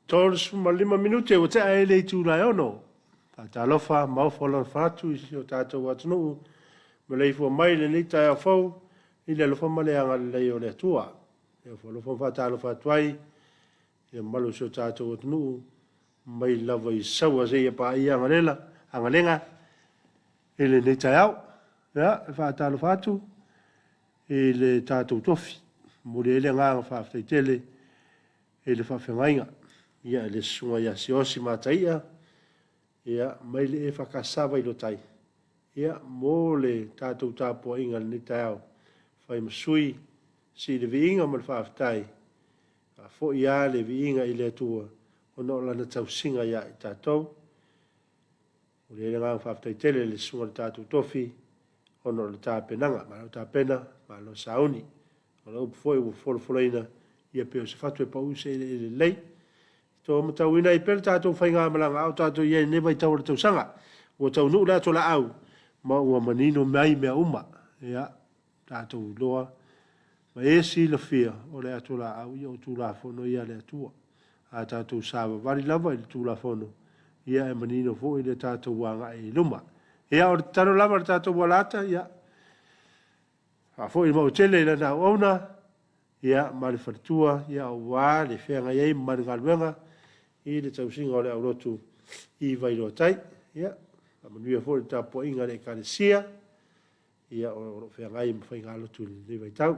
35 minute ua tea ai le itula e 6. Faatalofa ma ofo alofa atu i si o tatou atunuu maleifua mai i lenei taeao fou i le alofa ma le agalelei o le Atua. E ofo alofa ma faatalofa atu ai i le mamalu o si o tatou atunuu mai lava i Saua seia paia Agalela, Agalega i lenei taeao. Ia, e faatalofa atu i le tatou tofi. E momoli ai le agaga faafetai tele i le faafeagaiga, ia i le Susuga ia Siaosi Mataia, ia, mai le EFKS Vailoatai, ia, mo le tatou tapuaiga i lenei taeao, fai ma sui, sii le viiga ma le faafetai, faafoi lava le viiga i le Atua ona o Lana tausiga ia i tatou. E momoli ai le agaga faafetai tele i le susuga i le tatou tofi ona o le tapenaga. Malo tapena, malo sauni. O le upu foi ua folafolaina, ia pei o se fatu e pau i se eleele lelei. E matauina ai pea le tatou faigamalaga a o tatou i ai i lenei vaitau o le tausaga. Ua taunuu le atolaau ma ua manino mai mea uma. Ia, tatou iloa ma e silafia, o le atolaau, ia o Tulafono ia a le Atua. A tatou savavali lava i le Tulafono, ia e manino foi le tatou agai i luma. Ia, o le tatalo lava a le tatou alaata, ia faafoi le mautele i lana auauna, ia ma le faletua, aua le feagai ai ma le galuega i le tausiga o le aulotu i Vailoatai. Ia faamanuia foi i le tapuaiga a le Ekalesia, ia o lo o feagai ma faigalotu i lenei vaitau.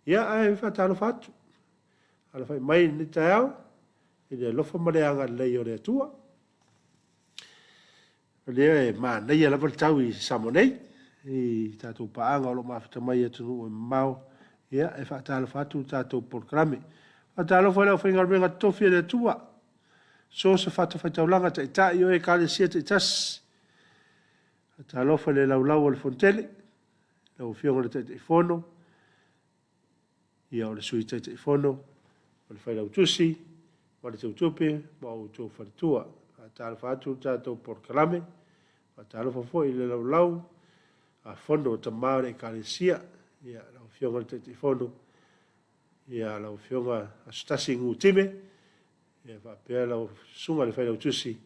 Ia ae faatalofa atu, alafai mai i lenei taeao i le alofa ma le agalelei o le Atua. O lea e manaia lava le tau i Samoa nei, i tatou paaga o lo o mafuta mai i atunuu e mamao, ia e faatalofa atu le tatou polokalame. Faatalofa i le aufaigaluega totofi a le Atua, so o se fatafaitaulaga, taitai o Ekalesia taitasi. Faatalofa i le laulau a le Fonotele, lau Afioga i le Taitaifono, ia o le Sui Taitaifono, o le Failautusi ma le Teutupe ma outou faletua. Faatalofa atu le tatou polokalame. Faatalofa foi i le laulau a fono a tama o le Ekalesia, ia lau Afioga i le Taitaifono, ia lau Afioga Asotasi Nutime, ia faapea lau Susuga i le Failautusi,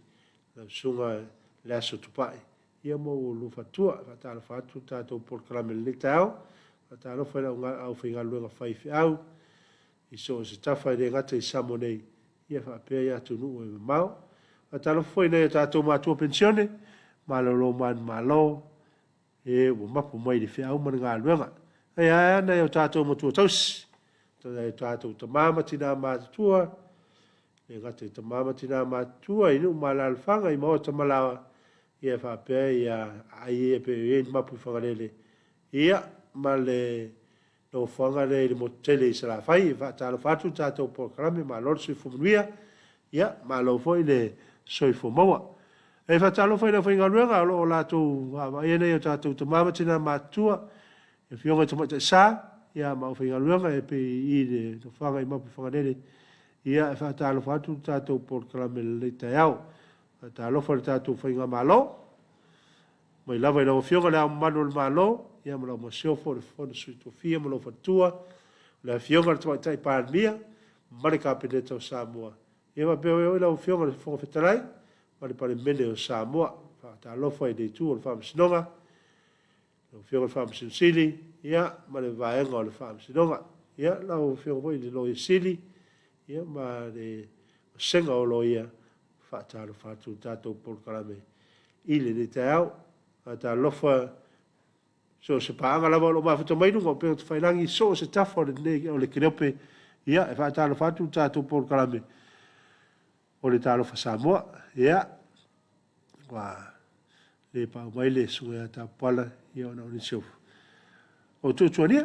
lau Susuga Leaso Tupai, ia ma oulua faletua. E faatalofa atu le tatou polokalame i lenei taeao. Faatalofa i le aufaigaluega faifeau i so o se tafa e le gata i Samoa nei, ia faapea i atunuu e mamao. Faatalofa foi i nai o tatou matua penisione, malolo manumalo, e ua mapu mai i le feau ma le galuega. Ae a nai o tatou matua tausi, nai o tatou tama ma tina matutua, e le gata i tama ma tina matutua i nuu ma alaalafaga i maota ma laoa, ia faapea ia aai ia pei ona i ai le mapu i Fagalele, ia ma le nofoaga lea i le motu tele i Salafai. E faatalofa atu le tatou polokalame, malo le soifua manuia, ia malo foi le soifua maua. E faatalofa i le aufaigaluega o lo o latou vaavaaia nai o tatou tama ma tina matutua, i afioga i tamaitai sa, ia ma aufaigaluega e pei i le nofoaga i Mapuifagalele, ia e faatalofa atu le tatou polokalame i lenei taeao. Faatalofa i le tatou faigamalo, mai lava i lau Afioga i Le Ao Mamalu o le Malo, ia ma lau Masiofo, le Fono a Sui Tofia ma lou faletua, le Afioga i le Tamaitai Palemia ma le Kapeneta o Samoa, ia faapea foi lau Afioga i le Fofoga Fetalai ma le Palemene o Samoa. Faatalofa i le itu o le Faamasinoga, lau Afioga i le Faamasino Sili, ia ma le vaega o le Faamasinoga. Ia lau Afioga foi i le Loia Sili, ia ma le vasega o Loia, faatalofa atu i le tatou polokalame i lenei taeao. Faatalofa so o se paaga lava o lo o mafuta mai luga o upega tafailagi i so o se tafa o lenei o le kelope, ia e faatalofa atu le tatou polokalame o le Talofa Samoa. Ia, ua le pau mai le susuga ia Tapuala ia ona o nisi o tuatuagia.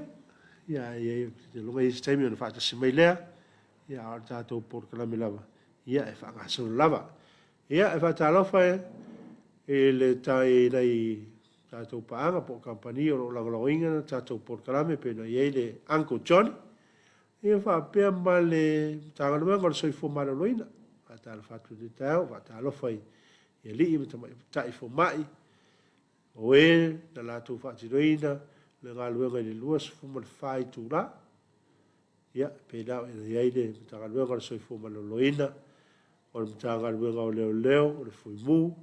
Ia, e i ai, ou te lagona e i ai se taimi ona faatasi mai lea, ia a o le tatou polokalame lava, ia e faagasolo lava. Ia, e faatalofa i le tai nai tatou paaga po o kamupani o lo o lagolagoina le tatou polokalame pei ona i ai le Uncle Johnny, ia faapea ma le Matagaluega o le Soifua Maloloina. Faatalofa atu i lenei taeao, faatalofa i alii ma tamaitai fomai, o e na latou faatinoina le galuega i le 24 itula. Ia, pei la ona i ai le Matagaluega o le Soifua Maloloina. o le Matagaluega o Leoleo, o le Fuimu,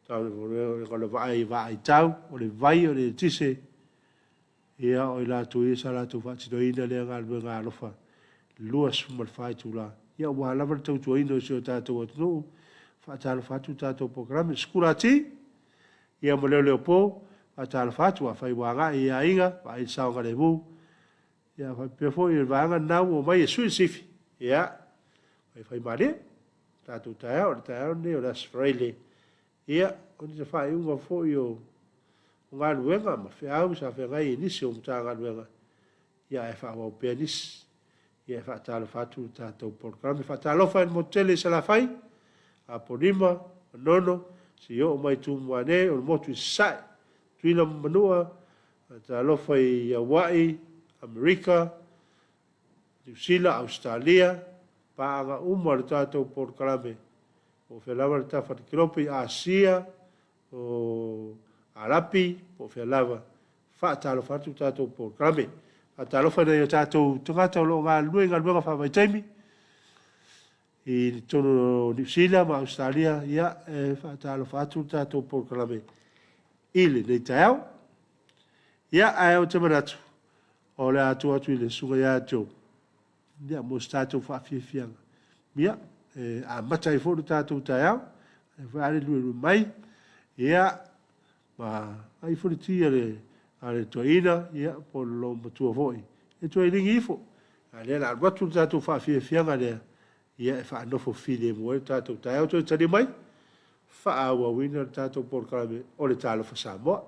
Matagaluega o le Vaai Vaaitau, o le Vai, o le Eletise, ia o i latou ia sa latou faatinoina lea galuega alofa 24 itula, ia aua lava le tautuaina o si o tatou atunuu. Faatalofa atu le tatou polokalame, sikulati, ia ma leoleopo, faatalofa atu, afai ua agai i aiga, vaai le saogalemu. Ia faapea foi le vaega lena ua omai e sui le sifi, ia, faifaimalie tatou taeao, o le taeao lenei o le Aso Faraile, ia, o se faaiuga foi o galuega ma feau sa feagai ai i nisi o Matagaluega, ia ae faaauau pea nisi. Ia e faatalofa atu le tatou polokalame. Faatalofa i le motu tele i Salafai, Apolima, Manono, seia oo mai i Tumua nei, o le motu i Sasae, Tutuila ma Manua, faatalofa i Hawaii, Amerika, Niu Sila, Ausetalia, paaga uma o le tatou polokalame, po o fea lava le tafa o le kelope i Asia, o Arapi, po o fea lava, faatalofa atu le tatou polokalame. Faatalofa i nai o tatou tagata o lo o galulue i galuega faavaitaimi i totonu o Niu Sila ma Ausetalia, ia e faatalofa atu le tatou polokalame i lenei taeao. Ia, ae ou te manatu, o le a tuu atu i le Susuga ia Joe, ia, mo se tatou faafiafiaga, ia, e amata ai foi le tatou taeao, lea foi a le luelue mai, ia, ma ai foi le ti a le toeaina, ia, po o le loomatua foi, e toe ligi ifo. A o lea o le a alu atu le tatou faafiafiaga lea, ia, e faanofo filemu ai le tatou taeao. Toe taliu mai, faaauauina le tatou polokalame o le Talofa Samoa.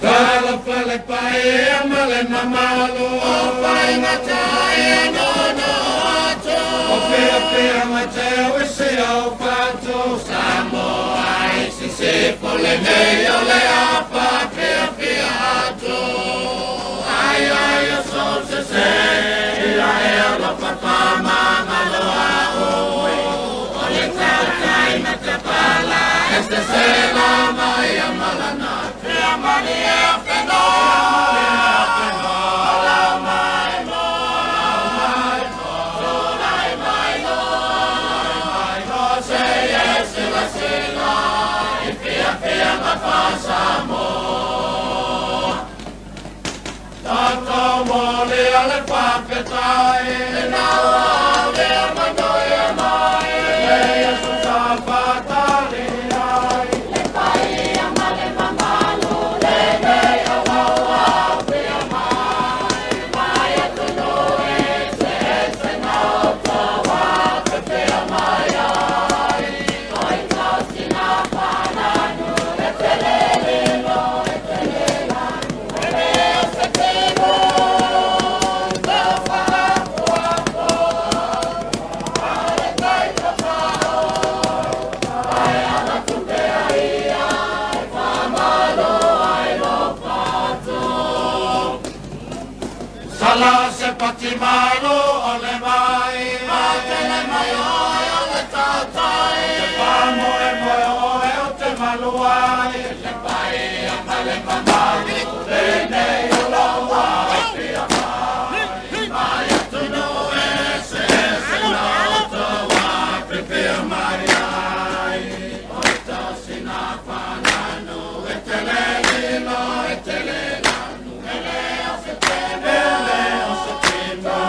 Talofa le paia ma le mamalu o faigata ia nono atu o fiafia mai te uisi o fatu Samoa i sisifo lenei o le afa fiafia atu ai ai o so se se ia e alofa whamangaloa ui o le tautai na te pala e se se la mai a malana fia malia whenua Ola mai mo Tulai mai no Se ye sila sila I fia fia ma Samoa Tatou moli a le whawhetai E naua lea manoia mai E Iesu sa whatari ai Le paia ma le mamalu lenei o lau pia mai Mai atunu e se ese na o tō pia mai ai Oi tau sina whananu e te lelilo e te lelanu E leo se tino tau whaapuapo Ale tai whakao Ai ana tupea ia e whamalo ai lo whatu Sala se pati malo o le mai Matele mai oe o le tautai Te pamo e moe oe o te maluai Le paia ma le mamalu lenei o lau pia mai Mai atunu e se se na o tō pipia mai ai O tau sina whananu e te le lilo e te le lanu E le o se temo E le o se temo.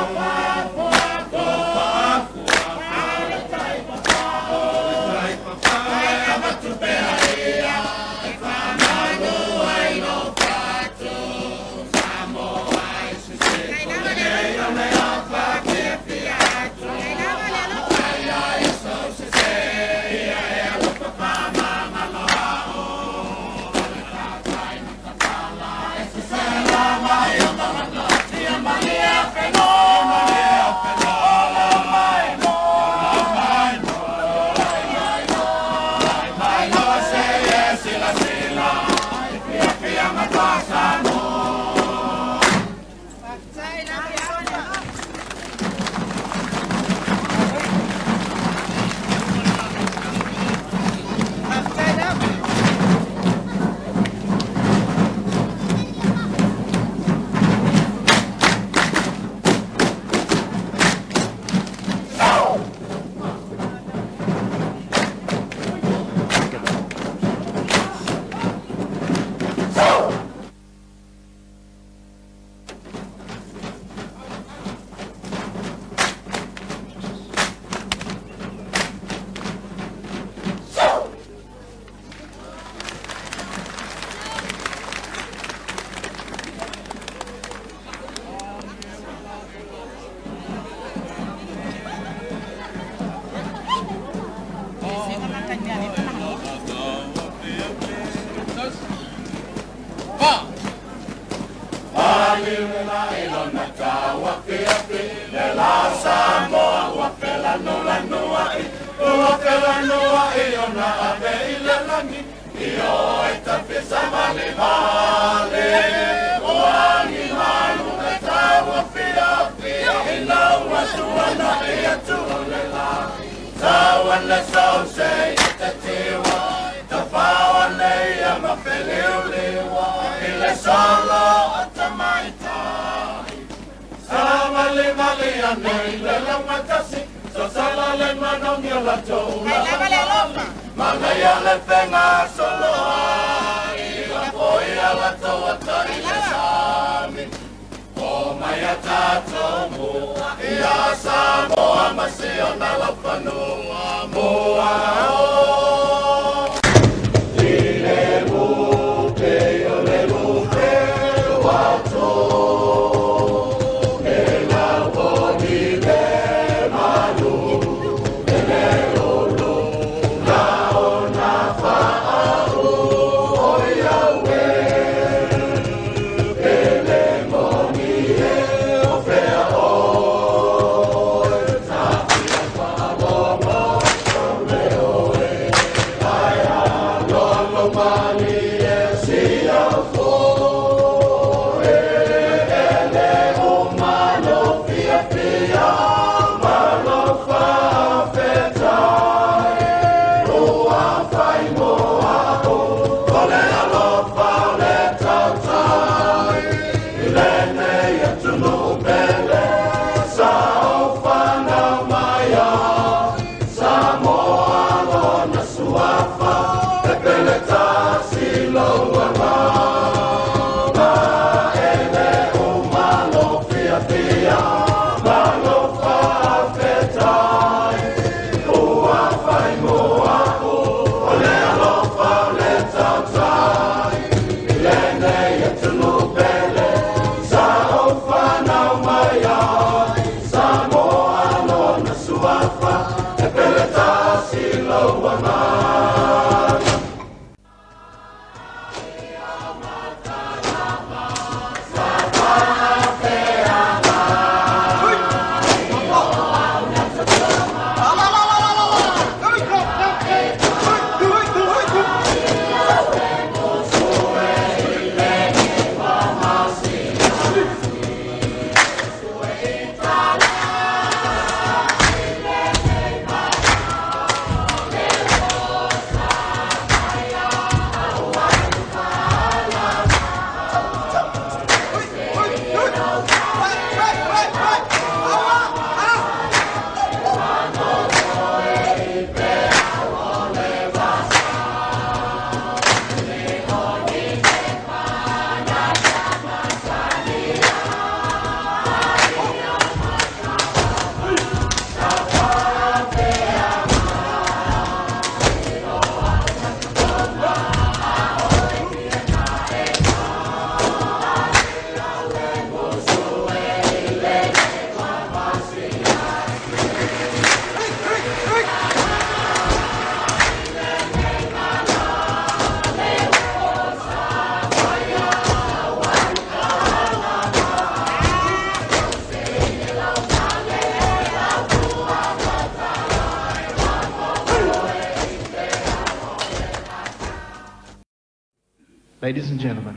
Ladies and gentlemen.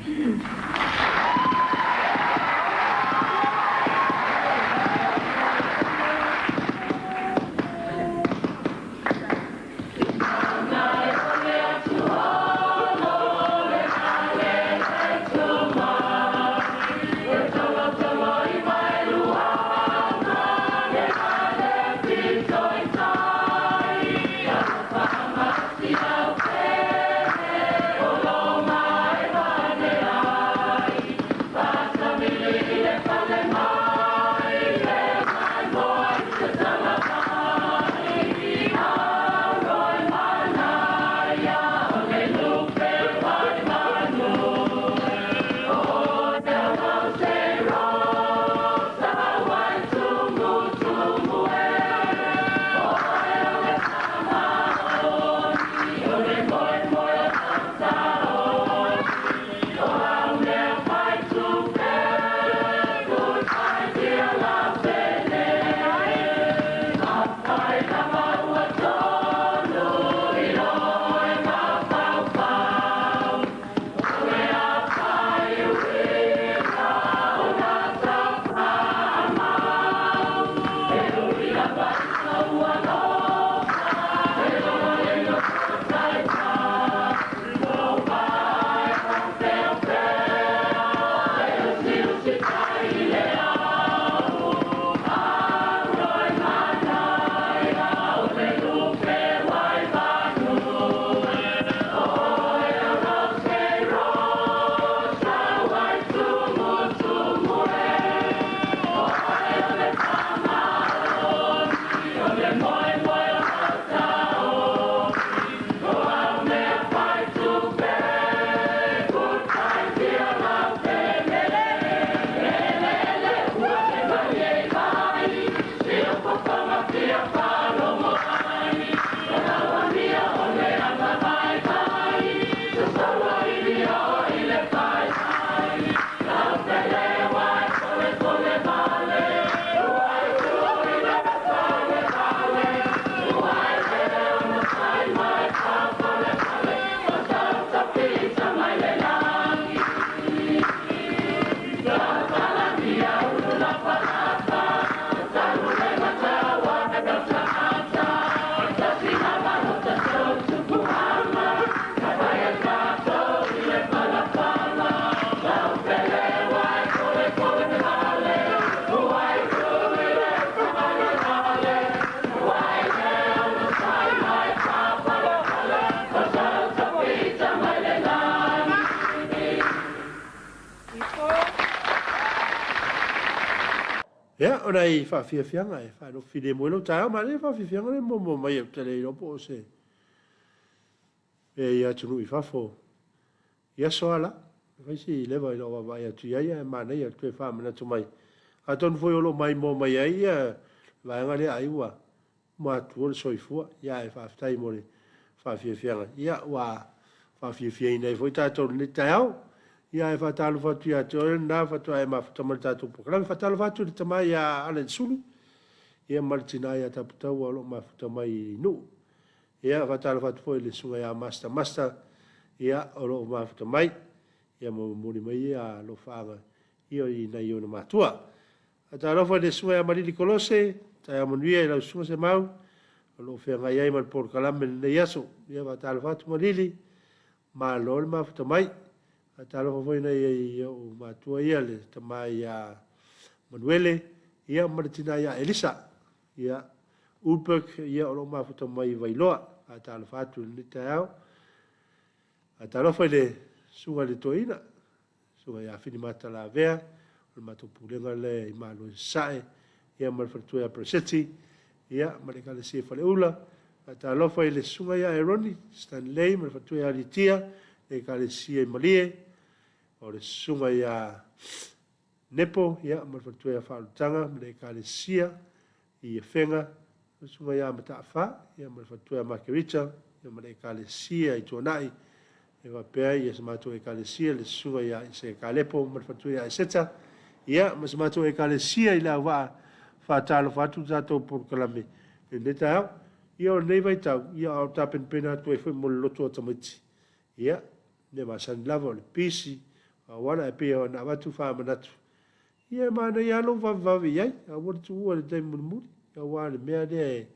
o nai faafiafiaga e faanofo filemu ai lou taeao, manaia le faafiafiaga lea e muamua mai ou te le iloa po o se mea i atunuu i fafo i aso a la. E fai si leva i lau vaavaai atu i ai ae manaia le toe faamanatu mai. Atonu foi o lo o maimoa mai ai ia vaega lea ai ua matua le soifua. Ia ae faafetai mo le faafiafiaga, ia ua faafiafiaina ai foi tatou i lenei taeao. Ia ae faatalofa atu ia te oe lena faatoa e mafuta mai i le tatou polokalame. Faatalofa atu i le tama ia Allan Sulu, ia ma le tina ia Taputaua o lo o mafuta mai i Nuu. Ia faatalofa atu foi i le susuga ia Master Master, ia o lo o mafuta mai, ia ma momoli mai ia alofaaga ia i nai ona matua. Faatalofa i le Susuga ia Malili Kolose, taeao manuia i lau Susuga Semau, o lo o feagai ai ma le polokalame i lenei aso. Ia faatalofa atu Malili, malo le mafuta mai. Faatalofa foi i nai ou matua ia, le tama ia Manuele ia ma le tina ia Elisa, ia Ulberg ia o lo o mafuta mai i Vailoa. Faatalofa atu i lenei taeao. Faatalofa i le Susuga i le Toeaina, Susuga ia Fini Matalavea, o le matou pulega lea i Malo i Sasae, ia ma le faletua ia Pereseti, ia ma le Ekalesia i Faleula. Faatalofa i le Susuga ia Eroni Stanley ma le faletua ia Litia, le Ekalesia i Malie, o le Susuga ia Nepo, ia, ma le faletua ia Faaolataga ma le Ekalesia i Afega, le Susuga ia Mataafa, ia, ma le faletua ia Makerita, ia, ma le Ekalesia i Tuanai, e faapea ia se matou Ekalesia, le Susuga ia Isaia Kalepo ma le faletua ia Eseta, ia, ma se matou Ekalesia i Leauvaa. Faatalofa atu le tatou polokalame i lenei taeao. Ia, o lenei vaitau, ia, a o tapenapena atu ai foi mo le lotu a tamaiti, Ia, mea masani lava o le pisi, auala e pei ona avatu faamanatu, ia e manaia lava lou vavevave i ai, aua le tuua i le taimi mulimuli, aua o le mea lea e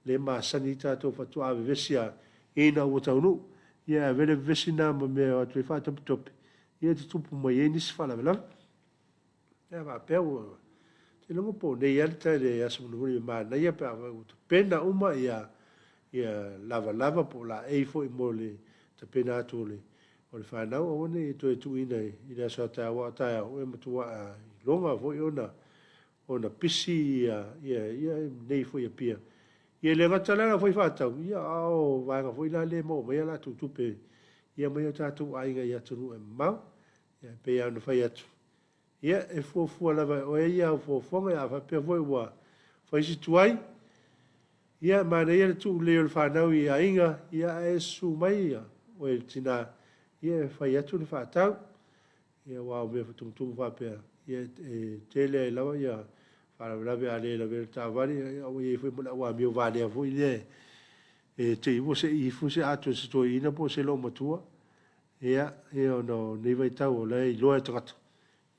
le masani ai tatou faatoa vevesi lava ina ua taunuu. Ia e ave le vevesi lena ma mea e o atu ai faatopetope, ia e tutupu mai ai nisi faalavelave. Ia faapea ua te iloga po o nei lava le aso mulimuli e manaia pe afai ua tapena uma ia ia lavalava po o laei foi mo le tapena atu o le o le fanau aua ne i toe tuuina i le aso a taeao aua o taeao e matua iloga foi ona ona pisi ia ia ia nei foi Apia. Ia e le gata la i le aufaifaatau, ia a o vaega foi la lea e maua mai ai a latou tupe ia mai o tatou aiga i atunuu e mamao. Ia e pei lava ona fai atu, Ia, e fuafua lava e oe ia au fuafuaga, a faapea foi ua fai si tuai, ia, manaia le tuu lelei o le fanau i aiga, ia, ae susu mai oe le tina, ia, e fai atu le faatau. Ia, aua o mea tumutumu faapea, ia, e tele ai lava ia faalavelave a le lavea le taavale, ia, ua i ai foi ma le au amio valea foi lea e te i ua sei ifo se ato e se toeaina po o se loomatua, ia, ia ona o lenei vaitau o la e iloa e tagata,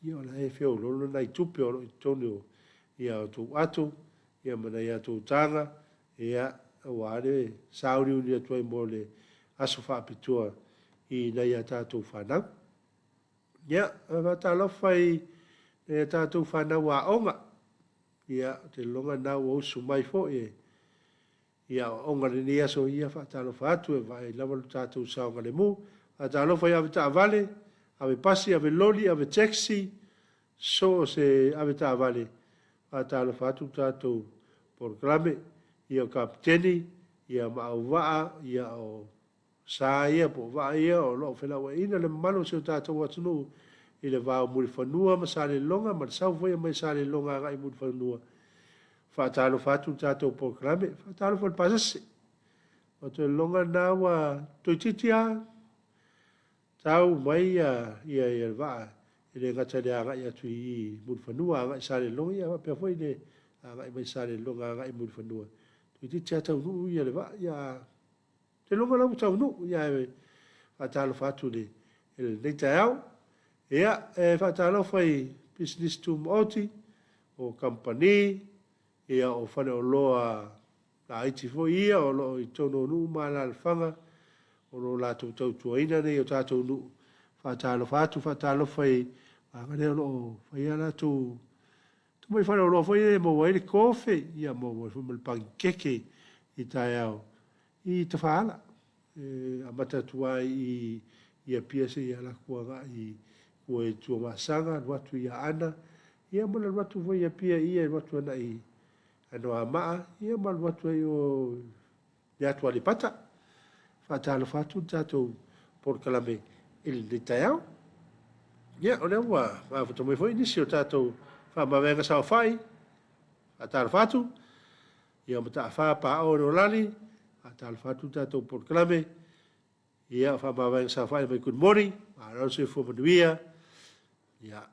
Ia o la e feoloolo nai tupe o lo o i totonu o a outou ato ia ma nai a outou taga, ia, aua le sauniuni atu ai mo le aso faapitoa i nai a tatou fanau. Ia, e faatalofa i nai a tatou fanau aoga, ia, ou te lagona lena ua usu mai foi e i aoaoga i lenei aso, ia faatalofa atu e vaai lava lo tatou saogalemu. Faatalofa i avetaavale, avepasi, aveloli, avetaxi, so o se avetaavale, faatalofa atu le tatou polokalame, ia o kapeteni, ia ma auvaa, ia o sa ia po o vaa ia o lo o felauaiina le mamalu o si o tatou atunuu i le va o Mulifanua ma Salelologa ma le sau foi mai Salelologa agai i Mulifanua. Faatalofa atu le tatou polokalame. Faatalofa i le pasese. O te lagona lena ua toeitiiti lava tau mai ia, ia, ia le vaa e le gata i le agai atu i Mulifanua agai i Salelologa, ia faapea foi le agai mai Salelologa agai i Mulifanua. Toeitiiti lava taunuu ia le vaa, ia te lagona la ua taunuu, ia ae faatalofa atu i lenei taeao. Ia, e faatalofa i pisinisi tumaoti, o kamupani, ia o faleoloa laiti foi ia o lo o i totonu o nuu ma alaalafaga o lo o latou tautuaina nei o tatou nuu. Faatalofa atu, faatalofa i vaega lea o lo o fai a latou tamai faleoloa foi ia e maua ai le kofe, ia maua ai foi ma le panikeke i taeao i Tafaala. E amata atu lava i i Apia seia alu atu agai i tua i Tuamasaga, alu atu i Aana. Ia ma le alu atu foi i Apia ia e alu atu agai i Anoamaa, ia ma alu atu ai i o i le atu Aleipata. Faatalofa atu le tatou polokalame i lenei taeao. Ia, o lea ua mafuta mai foi nisi o tatou faamavaega saofai. Faatalofa atu. Ia, o Mataafa Paao Noelani, faatalofa atu le tatou polokalame. Ia, o faamavaega saofai mai good morning. Malo le soifua manuia. Ia,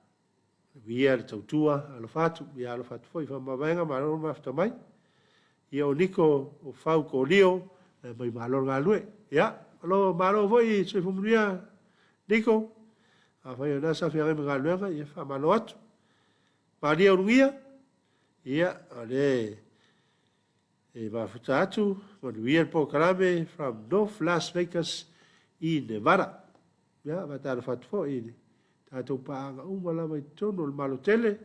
Manuia le tautua, alofa atu, ia alofa atu foi i faamavaega, malo le mafuta mai. Ia o Niko o Fau Kolio, e mai malo le galulue. Ia, malo, malo foi soifua manuia Niko. Afai o lena sa feagai ma galuega, ia faamalo atu. Malia Ulugia, ia, o le e mafuta atu, manuia le polokalame from North Las Vegas i Nevada. Ia, faatalofa atu foi i le tatou paaga uma lava i totonu o le Malo tele,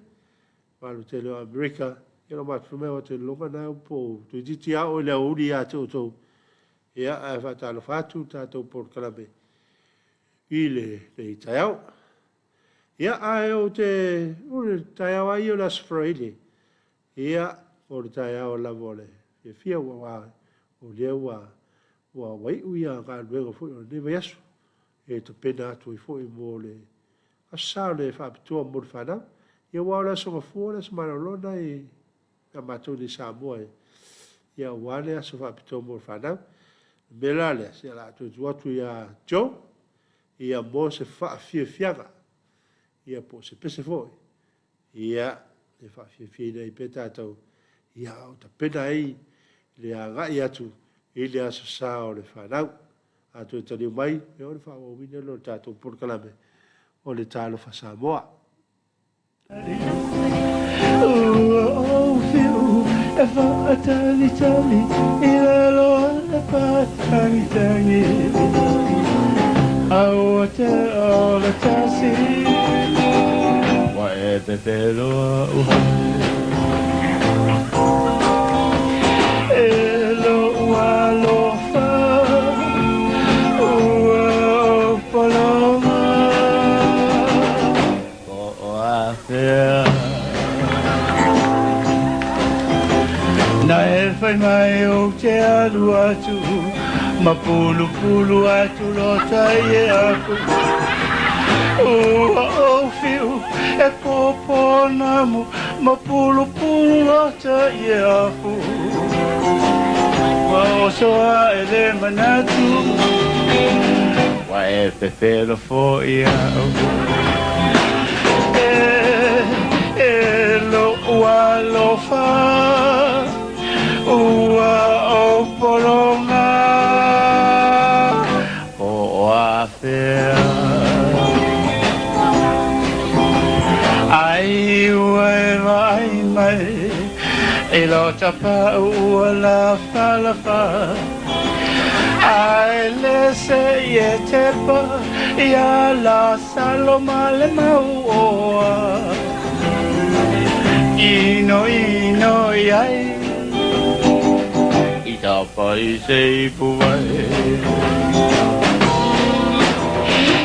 Malo tele o Amerika. Ia, lo matou mea o te lologa na po o toeitiiti lava oo i le aoauli ia te outou. Ia, ae faatalofa atu le tatou polokalame i lenei taeao. Ia, ae ou te, o le taeao lava ia o le Aso Faraile, ia, o le taeao lava o le fiafia aua o lea ua ua iu ia galuega foi o lenei vaiaso e tapena atu ai foi mo le Aso Sa o le faapitoa mo le fanau. Ia aua o le Aso Gafua o le aso malolo lena ia matou nei i Samoa ia aua le aso faapitoa mo le fanau. O le mea la lea, se o le a toe tuu atu ia Joe ia mo se faafiafiaga ia po o se pese foi Ia, e faafiafiaina ai pea tatou, ia, a o tapena ai le agai atu i le Aso Sa o le fanau. A toe taliu mai, ia ona faaauauina lea o le tatou polokalame o le Talofa Samoa. Ua ou fiu e faatalitali i lalo o le patagitagi A ua te o le tasi Ua e pepeloa uhane E lou alofa Ua ou pologa Po o afea Na e fai mai ou te alu atu Ma pulupulu atu lo tai e aku Ua ou fiu e pōpō namu Ma pulupulu lo tai e aku Ua oso ae le manatu Ua e pepelo foi au E, e lou alofa Ua ou pologa Po o afea Ai ua e vaai mai I lo tapau ua lafalafa Ai le se i e tepa Ia Lasalo ma le mauoa Ino ino i ai I tapa i se ipu vai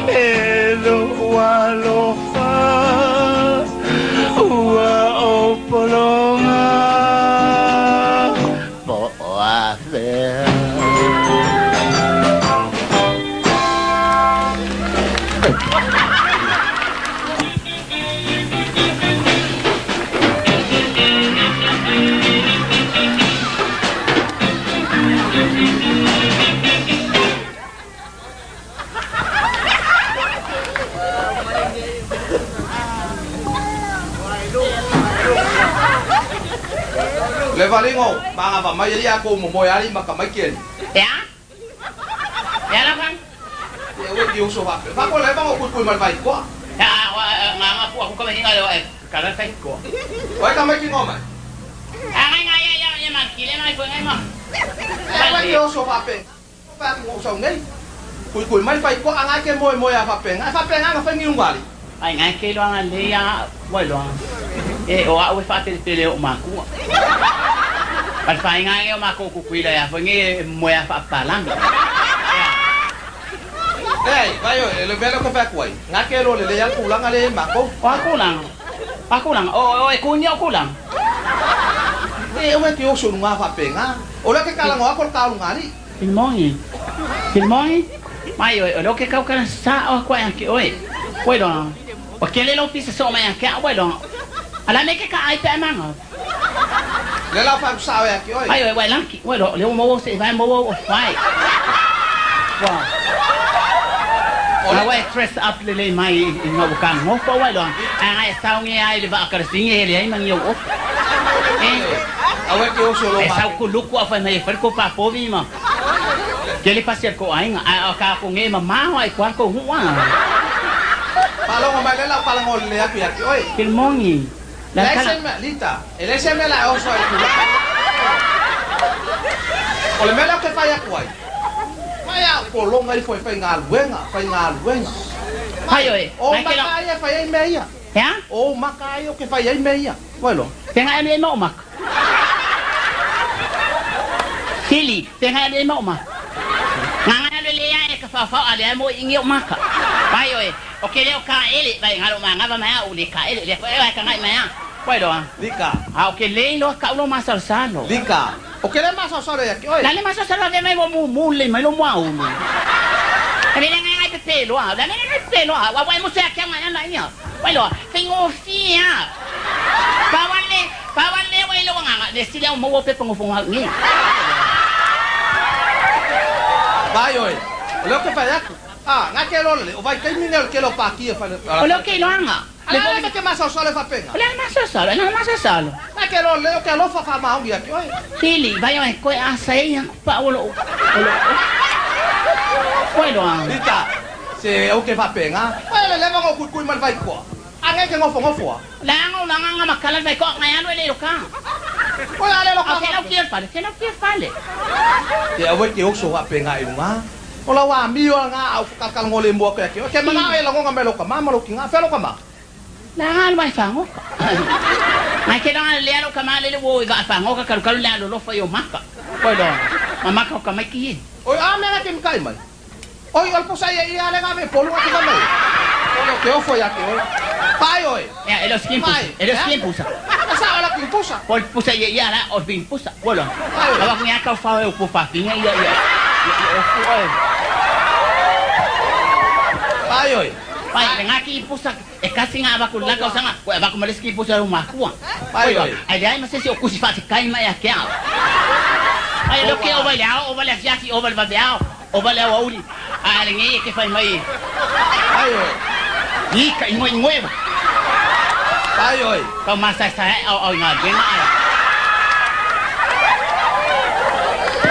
E lou alofa Ua ou pologa Po o afea Le valigo, maga mai ai ako mo moe ali ma ka mai keli. Ya? Ya la kan? E ue ki uso fa. Fa ko le ba ko kui mal vai ko. Ya, nga nga pu aku ka mai nga le ka la kai ko. Oi ka mai ki ngoma. Ah, ngai ngai ya ya ma ki le mai ko ngai ma. E ue ki uso fa pe. Fa ku uso ngai. Kui kui mai fai ko anga ke moe moe a fa pe. Nga fa pe nga fa ngi ungali. Ai ngai ke lo anga le ya wa lo. E o a ue fa te te le o ma ku. Pa fa ngai o ma ko ku kui la ya fo ngi moe a fa pa lang. Ei, vai o le velo ka fa kuai. Nga ke lo le le ya ku langa le ma ko. O aku lang. A kulaga, o e ku ni o kulaga. E aua e te oso i luga faapena. O lea ke kalago aku o le taoluga alii. Filimoni, Filimoni, mai oe, o lea ou te tautala sa'o atu ai ia te oe. Ua iloa, ua tele lou pisa so'o mai ia te a'u, ua iloa. A o le a mea e te ta'a ai pe a e maga? Lea la o fai atu sa'o ia te oe. Ai oe, ua e laki, ua iloa, o lea ua maua ou se'evae, maua ou ofae. Ua, a ua e dress up lelei mai ina ua tagofa, ua iloa, ae na e saogi lava i le vaa kalasini e hele ai ma ni ou ofa. E. Aua e te oso i lou E sau mate. kuluku a fai mai e fai le kou papovi ma tele pasi a le kou aiga, ae o ka kou nge mamao a i kua le kou nuʻu a. Faalogo mai lea la o palagoa lelei atu ia te oe. Filimoni, la Leai kala. se mea, Lita, e leai se mea la e oso ai i le tulaga. O le mea lea ou te fai atu ai, mai a ou pologa ifo e faigaluega, faigaluega. Fai Mai, oe, o nai ke maka la. ai e fai ai mea ia. He aha? O maka ai ou te fai ai mea ia. Ua iloa? Fea anu ai ma ou maka? Fili, fea anu ai ma ou maka? Ngā anu le ia e ka whawhao a le mo i ngi o maka. Vai oe, o ke leo ka ele, vai ngalo ma ngava mai au le ka ele, le ko e vai ka ngai mai a. Vai loa. Lika. A o ke le loa ka ulo masalosalo. Lika. O ke le masalosalo ia te oe. La le masalosalo ave mai mo mu mu le mai lo mua ulu. Le le ngai ngai pepe loa, la le ngai pepe loa, wa wa mo se akia ngai ana ia. Vai loa, faigofie a. Pau a le, pau a le ua i lou agaga, le sili a ua maua pepa gofoga au nei. Vai oe, o lea ou te fai atu. A, nga ke lola le, o vaitaimi nei o le tele o pākia e fai. O lea ou te iloaga. A le a le me te masalosalo e faapena? O le a le masalosalo, e le masalosalo. Nga ke lola le, o ke alofa faamaoni ia te oe. Fili, vai oe, koe asa e ia ku pau o lou, o lou, ua iloa. Lita, se ou te faapena. Vai o le leva ona ou kuikui ma le vaikoa. A nge ke nofonofo a. Leaga o langa nga makala le vaikoa ngai alu e le loka. Oi a le loka. A ke lau kia fale, ke lau kia fale. Te aua e te oso faapena i luga. O lau amio a nga au whakakalongo le mua koe ake. O ke manao e langonga mai lou kama ma lou kinga. Fea lou kama? Langa alu ai whangoka. Ngai ke langa le lea lou kama lele wo i waa whangoka kalu kalu le alu lofa i o maka. Oi loa, ma maka o kamaiki e. Oi a mea nga te makai mai. Oi, o le posa ia ia le nga me polu nga te mai. O le te ofo ia te oe. Pai oe. Ea, e le o skin pusa. E le o skin pusa. A sa o la kin pusa. Po le pusa ia ia la o bin pusa. Ua loa. Pai oe. Awa ku ia kau fao e upu whawhinga ia ia. Ia ia ofu oe. Pai oe. Pai, le nga ki pusa e kasi nga awaku laka o sanga, ko e awaku ma le ski pusa o makua. Pai oe. Ai le ai ma se si o kusi whaatikai mai a ke ao. Ai lo ke o vai le ao, o vai le asiasi, o vai le vave ao, o vai le ao auli. A le ngei e ke whai mai. Pai oe. I ka ingoe ingoe wa. Pai oe. Kau masa sa e au au i ngā venga ai.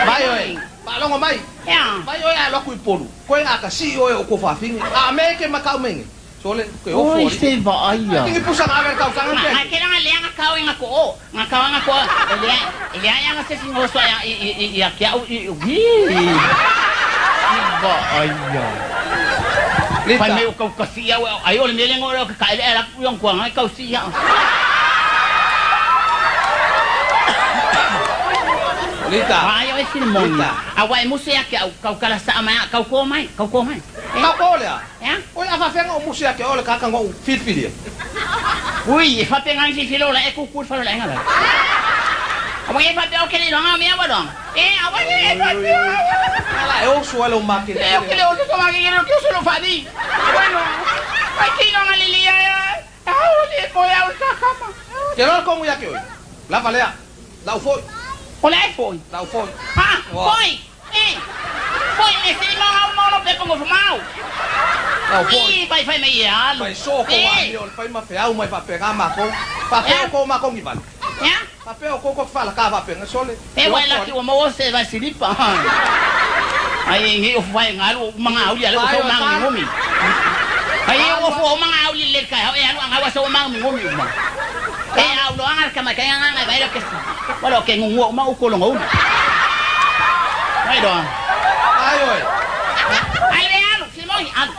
Pai oe. Faalogo mai. Ea. Vai oe a alu atu i Upolu. Koe a ka sii oe o ko fafine. A me ke makau menge. Sole, ke ofo Oi alii. se vaaia. Tingi pusa nga ave le tausaga Nga pe. nga ke langa lea nga kau i nga ko o. Nga kau nga ko e lea e lea ia nga se si ngoso ia i i i ia ke au i i. I vaaia. Lita. Fai mai o kau kasi au ai o le mele ngo ka ele ala ku yong kuanga kau si ia. Lita. Ai o e Filimoni. Lita. A wa e musu ia ke au kau kala saa mai kau ko mai, kau ko mai. Kau ko lea. Ea? Oi a faafeaga o musu ia te oe le kaka na ou filifilia. Ui, e faapea ngi filo la e kuku falo la enga la. Awa e faapea o ke le loanga mea wa loanga. E awa e faapea. Ala e oso ai lou makele. E o ke le oso ma ke le ke oso lo fadi. Bueno, ai ki loanga le lia ya. Au le mo ya o kakama. Ke loa le kogu ia te oe. Lava lea. Lau foi. O le ai foi. Lau foi. Ha, foi. E. Foi le se mo au mo lo pe ko mo. Lau foi. I vai fai mai e alu. Fai so ko wa o le fai ma feau mai faapena makou. Faapea o ko makou ni vale. Ea? Faapea o ko ko fala ka faapena sole. E wai laki ua maua se vai silipa. Ai ngi o fai ngalu manga auli ale o so manga ngomi. Ai o fo manga auli le kai e alu anga wa so manga ngomi uma. E au lo anga kama kai anga ngai vai lo ke. Wala ke ngungu uma u kolongo ulu. Vai do. Ai oi. Ai le alu, Simoni alu.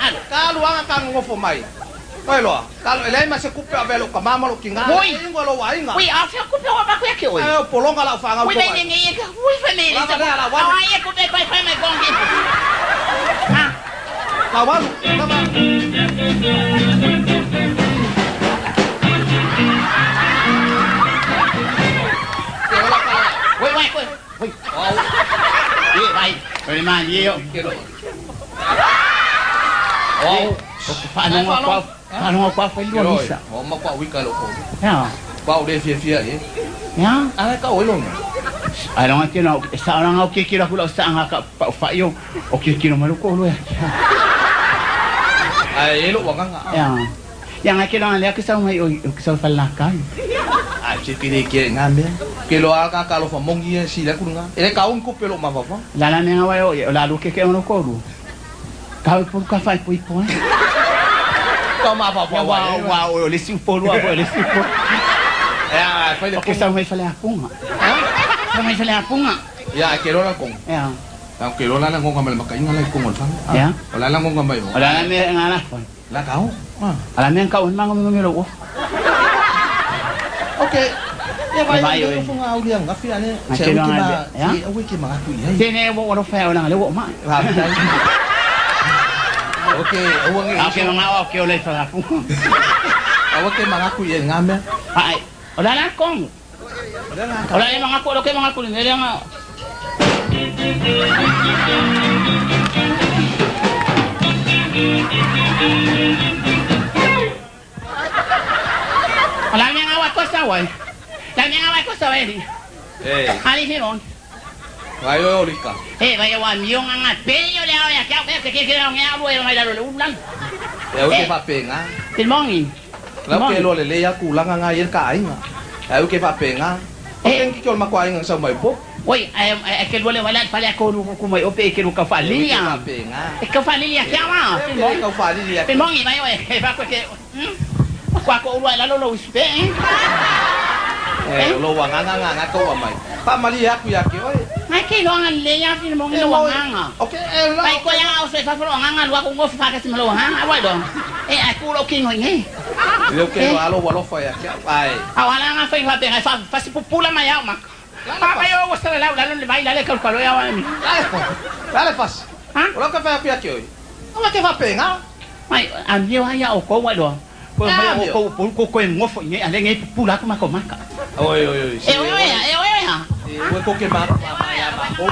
Alu. Ka alu anga ka ngofo mai. Oi loa. Ka alu e leai ma se kupe o avea lou kamama lou kiga. Oi. E ingoa lou aiga. Ui, a fea kupe o vaku ia ke oi. Ai o polonga lau fagau Ui, ko mai ai. ngi ka. Ui, fai mai. Lava lea, lau alu. Ai e kupe pai fai mai kongi. Ha. Lau alu. Lava. wai ko. Oi. E vai. O le mani o. O Faalogo kwa. Faalogo kwa fai lua misa. O ma kwa wika lo ko. Ya. Kwa o le fia fia e. Ya. Ala ka o lo. Ai longa ke no sa ona ngau ke ke la kula sa nga ka pa fa yo. O ke ke no malu ko lo ya. Ai e lo wanga nga. Ya. Ya nga ke longa le ke sa mai o ke sa fa la kai. Ai se ke le ke nga me. Ke lo a ka ka lo fa mongi e si la ku nga. E le ka un ko pe lo ma fa fa. La la me nga wa yo la lu ke ke ono ko lu. Ka po ka fa po po. Ka ma fa fa Wa wa o le si po lu o le si po. Ya, fai le O ke sa mai fa le apunga. Sa mai fa le apunga. Ya, ke lo la kong. Ya. La ke lo la la ngonga mai maka inga la kong ol fang. Ya. O la la ngonga mai. O la la me nga la fa. La ka o. Ala me ka un mango me lo. Okay. Ya vai Vai, vai oi. o funga au liang ngafi ane. Ah, Se ke au lo ke nga ma le, ya? se au ke ma ku ia. Tene wo wo fa o la le wo ma. Ha. Okay, au ngi. A ke nga o ke o le fa la apunga. Au ke ma ku ia ngame. Ai. O la la kong. O la le manga ko lo ke manga ko le nga. O la me nga wa ko sa wa. La me nga wa ko sa wa ni. Eh, Ali ni ron. vai o lika. Eh, vai wa mi nga nga pe yo le ya ke ke ke ke nga lo e mai la lo ulan. Ya au ke fa pe nga. Tin mongi. La ke lo le le ya ku la nga nga ye ka ai nga. Au ke fa pe nga. O Eh. ke ki ma ku ai nga sa mai po. Oi, ai ke lo le wala fa le ko lu ku mai ope ke lu ka fa li ya. Pe nga. E ka fa li ya ke ma. Tin Ke mongi. ka fa li ya. Tin mongi mai oi, e fa ko ke. Kwa ko lu la lo lo uspe. Eh, lo wa nga nga nga nga ko wa mai. Pa ma li ya ku ya ke oi. Mai ke lo nga le ya tin mongi lo nga nga. Okay, eh la. Mai ko ya o se fa lo nga nga lu ko ngo fa ka si lo nga nga wa do. E ai ku lo ki ngoi nge. Le ke lo alo wa lo fa ya ke. Ai. A wala nga fa fa pe fa fa si pupula mai ya ma. Pa pa yo wa sa la la le vai la le ka ka lo ya wa mi. Dale, dale fas. Ha? O lo ke fa ya ke oi. O ke fa pe nga. Mai a mi wa ya o ko wa do. Ko mai o ko ko ko ngo fo nge ale nge pupula ko ma ko ma ka. Oi oi oi. E oi oi e oi oi. E ko ke ma ma ya ma. O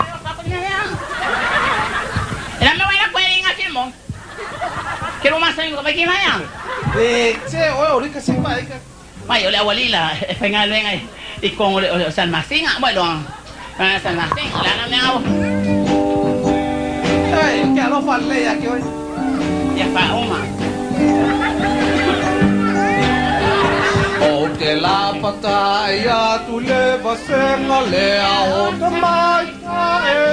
E la me wa la ko ringa filmo. Ke lo ma sa ngo ba ki ma ya. e se oi o ri ka se ma ka. Mai o le awali la e fa nga le ngai i ko le o San Martín a wa do. San Martín la na me au. Ai, ke alo fa le ya ke oi. Ya fa o ma. O te la pata ia tu le vasenga le a o te mai ta e.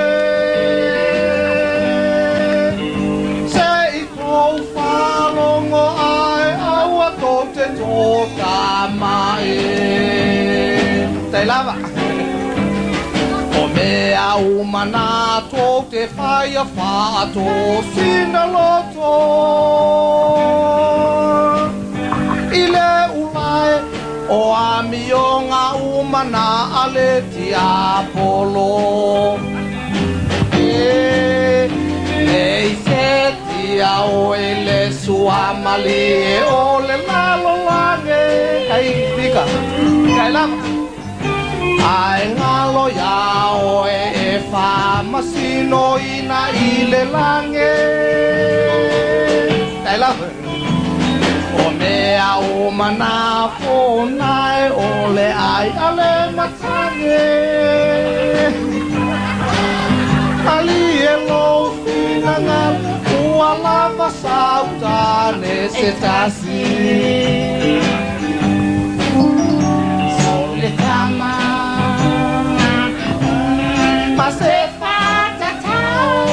Se i tō whalongo ai aua tō te tō tā mai. Te lava. O mea umana tō te whaia wha tō sina loto. I le ulae o a mionga umana a le tiapolo. E nei se tia o e le suamali e o le lalo lange. Kai tika, kai lava. Ai ngalo ia oe e whamasino ina i le lange. Kai lava. O mea o mana fōnae o le ai a le matange. Ali e lo whinanga ua lava sautane se tasi. Le tama. Ma se fa ta tau.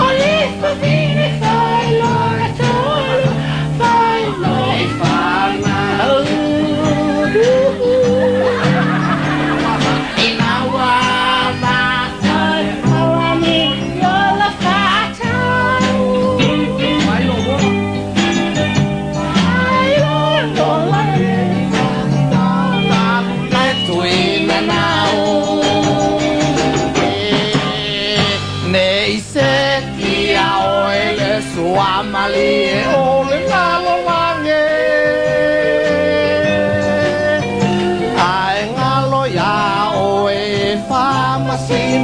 O le fa vine fai lo la tolo, fai lo e fa ma. E ma wa ma ai wa mi yo la fa tau. mai lo wo.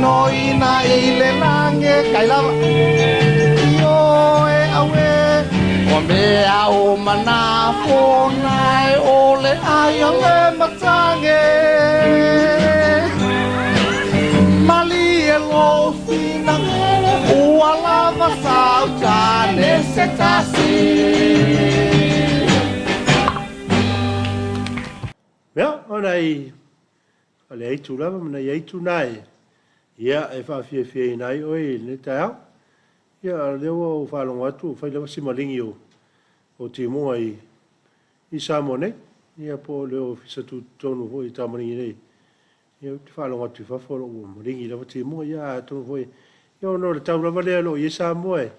inoina i le lagi kai lava Ioe auē O mea uma na fonae o le ai o le matage Malie lou finagalo ua lava sau tane se tasi. Ia, o nai O le aitu lava ma nai aitu na e, ia, e faafiafiaina ai oe i lenei taeao. Ia, a o lea ua ou faalogo atu ua fai lava si maligi o, o timuga i, i Samoa nei, ia po o le Ofisa Tutotonu foi i Tamaligi nei. Ia, ou te faalogo atu i fafo o lo o ua maligi lava timuga, ia atonu foi, ia ona o le tau lava lea o lo o i ai Samoa e,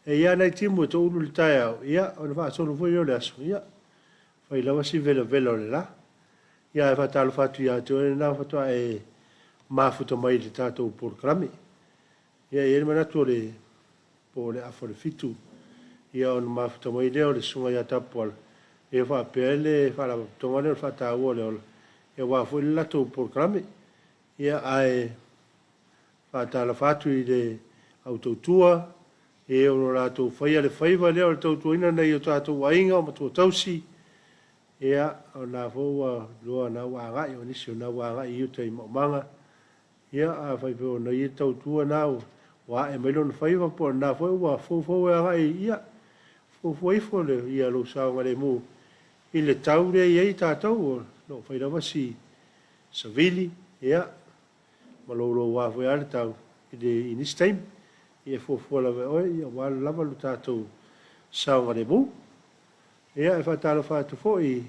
e i ai lava nai timu e toulu i le taeao, ia ona faasolo foi lea o le aso, ia, fai lava si velavela o le la. Ia ae faatalofa atu ia te oe lena faatoa e mafuta mai i le tatou polokalame. Ia e i ai le manatu o le po o le afa o le fitu ia ona mafuta mai lea o le Susuga ia Tapuala ia faapea le Faalapotopotoga lea o le Faataua o le Ola ia aua foi le latou polokalame. Ia ae faatalofa atu i le au tautua e o lo o latou faia le faiva lea o le tautuaina nai o tatou aiga o matua tausi. Ia, o lena foi ua iloa o lena ua agai, o nisi o lena ua agai i uta i maumaga. Ia, afai foi o ia tautua na ua ae mai lona faiva po o lena foi ua foufou e agai, ia, fuafua ifo le, ia lou saogalemu i le tau lea e i ai tatou, o lo o fai lava si savili, ia, ma louloua foi lava le tau i le, i nisi taimi. Ia e fuafua lava e oe, ia aua lava lo tatou saogalemu. Ia, e faatalofa atu foi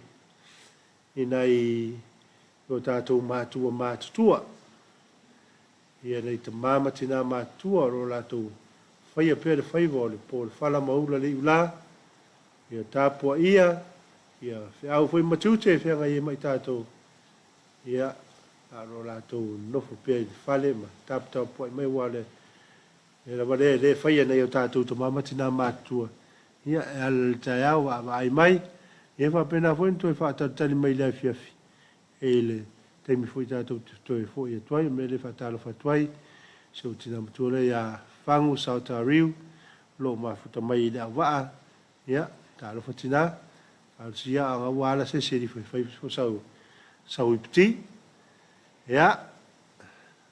i nai o tatou matua matutua, ia nai tama ma tina matutua o lo o latou faia pea le faiva o le po o le fala ma ula le iula, ia tapuaia, ia feau foi ma tiute e feagai ai ma i tatou, ia, a o lo o latou nonofo pea i le fale ma taputapuai mai aua o le mea lava lea e le faia e nai o tatou tama ma tina matutua, ia, e ala i le taeao vaavaai mai, ia faapena foi ona toe faatalitali mai i le afiafi i le taimi foi tatou te toe foi atu ai. O le mea lea e faatalofa atu ai i si ou tina matua lea ia Fagu Saotariu, o lo o mafuta mai i Leauvaa, ia, talofa tina, talosia a ua ala se isi e alu ifo e fai ifo sau, sau iputi. Ia,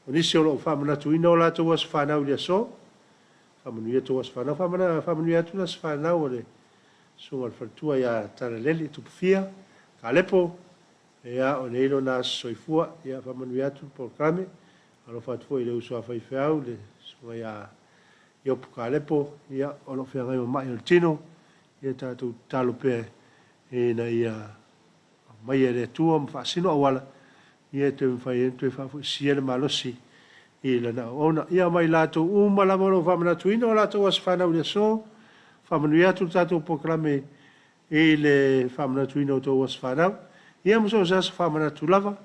O nisi o lo o faamanatuina o latou aso fanau i le aso. Faamanuia tou aso fanau. Faamanuia atu le aso fanau o le Susuga i le Faletua ia Talalele Tupufia Kalepo. Ia, o nei lona aso soifua. Ia, faamanuia atu le polokalame. Alofa atu foi i le uso a faifeau le Susuga ia Iopu Kalepo, ia, o lo o feagai ma mai o le tino. Ia tatou tatalo pea ina ia aumaia e le Atua ma faasino auala ia e toe mafai ai ona toe faafoisia le malosi i Lana auauna. Ia ma i latou uma lava o lo o faamanatuina o latou aso fanau i le aso, faamanuia atu le tatou polokalame i le faamanatuina o outou aso fanau. Ia ma so o se aso faamanatu lava,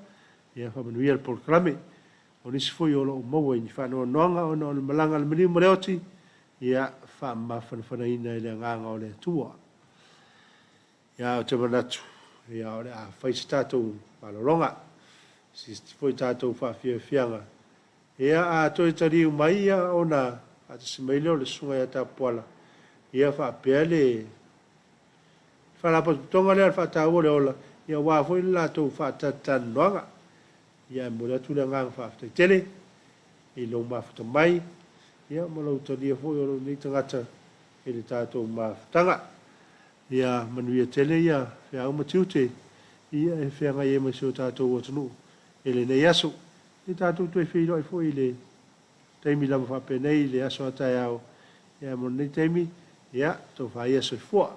ia faamanuia le polokalame. O nisi foi o lo o maua i ni faanoanoaga ona o le malaga a le maliu ma le oti, ia faamafanafanaina e le Agaga o le Atua. Ia, ou te manatu, ia, o le a fai se tatou malologa, se isi foi tatou faafiafiaga. Ia, a toe taliu mai, ia, ona faatasi mai lea o le Susuga ia Tapuala, ia faapea le Faalapotopotoga lea o le Faataua o le Ola, ia aua foi le latou faatalatalanoaga. Ia, e momoli atu le agaga faafetai tele i lou mafuta mai, ia, ma lou talia foi o lou nei tagata i le tatou mafutaga. Ia manuia tele ia feau ma tiute ia e feagai ai ma si o tatou atunuu i lenei aso. Ia tatou toe feiloai foi i le taimi lava faapenei i le aso a taeao, ia mo lenei taimi, ia tofa ia soifua.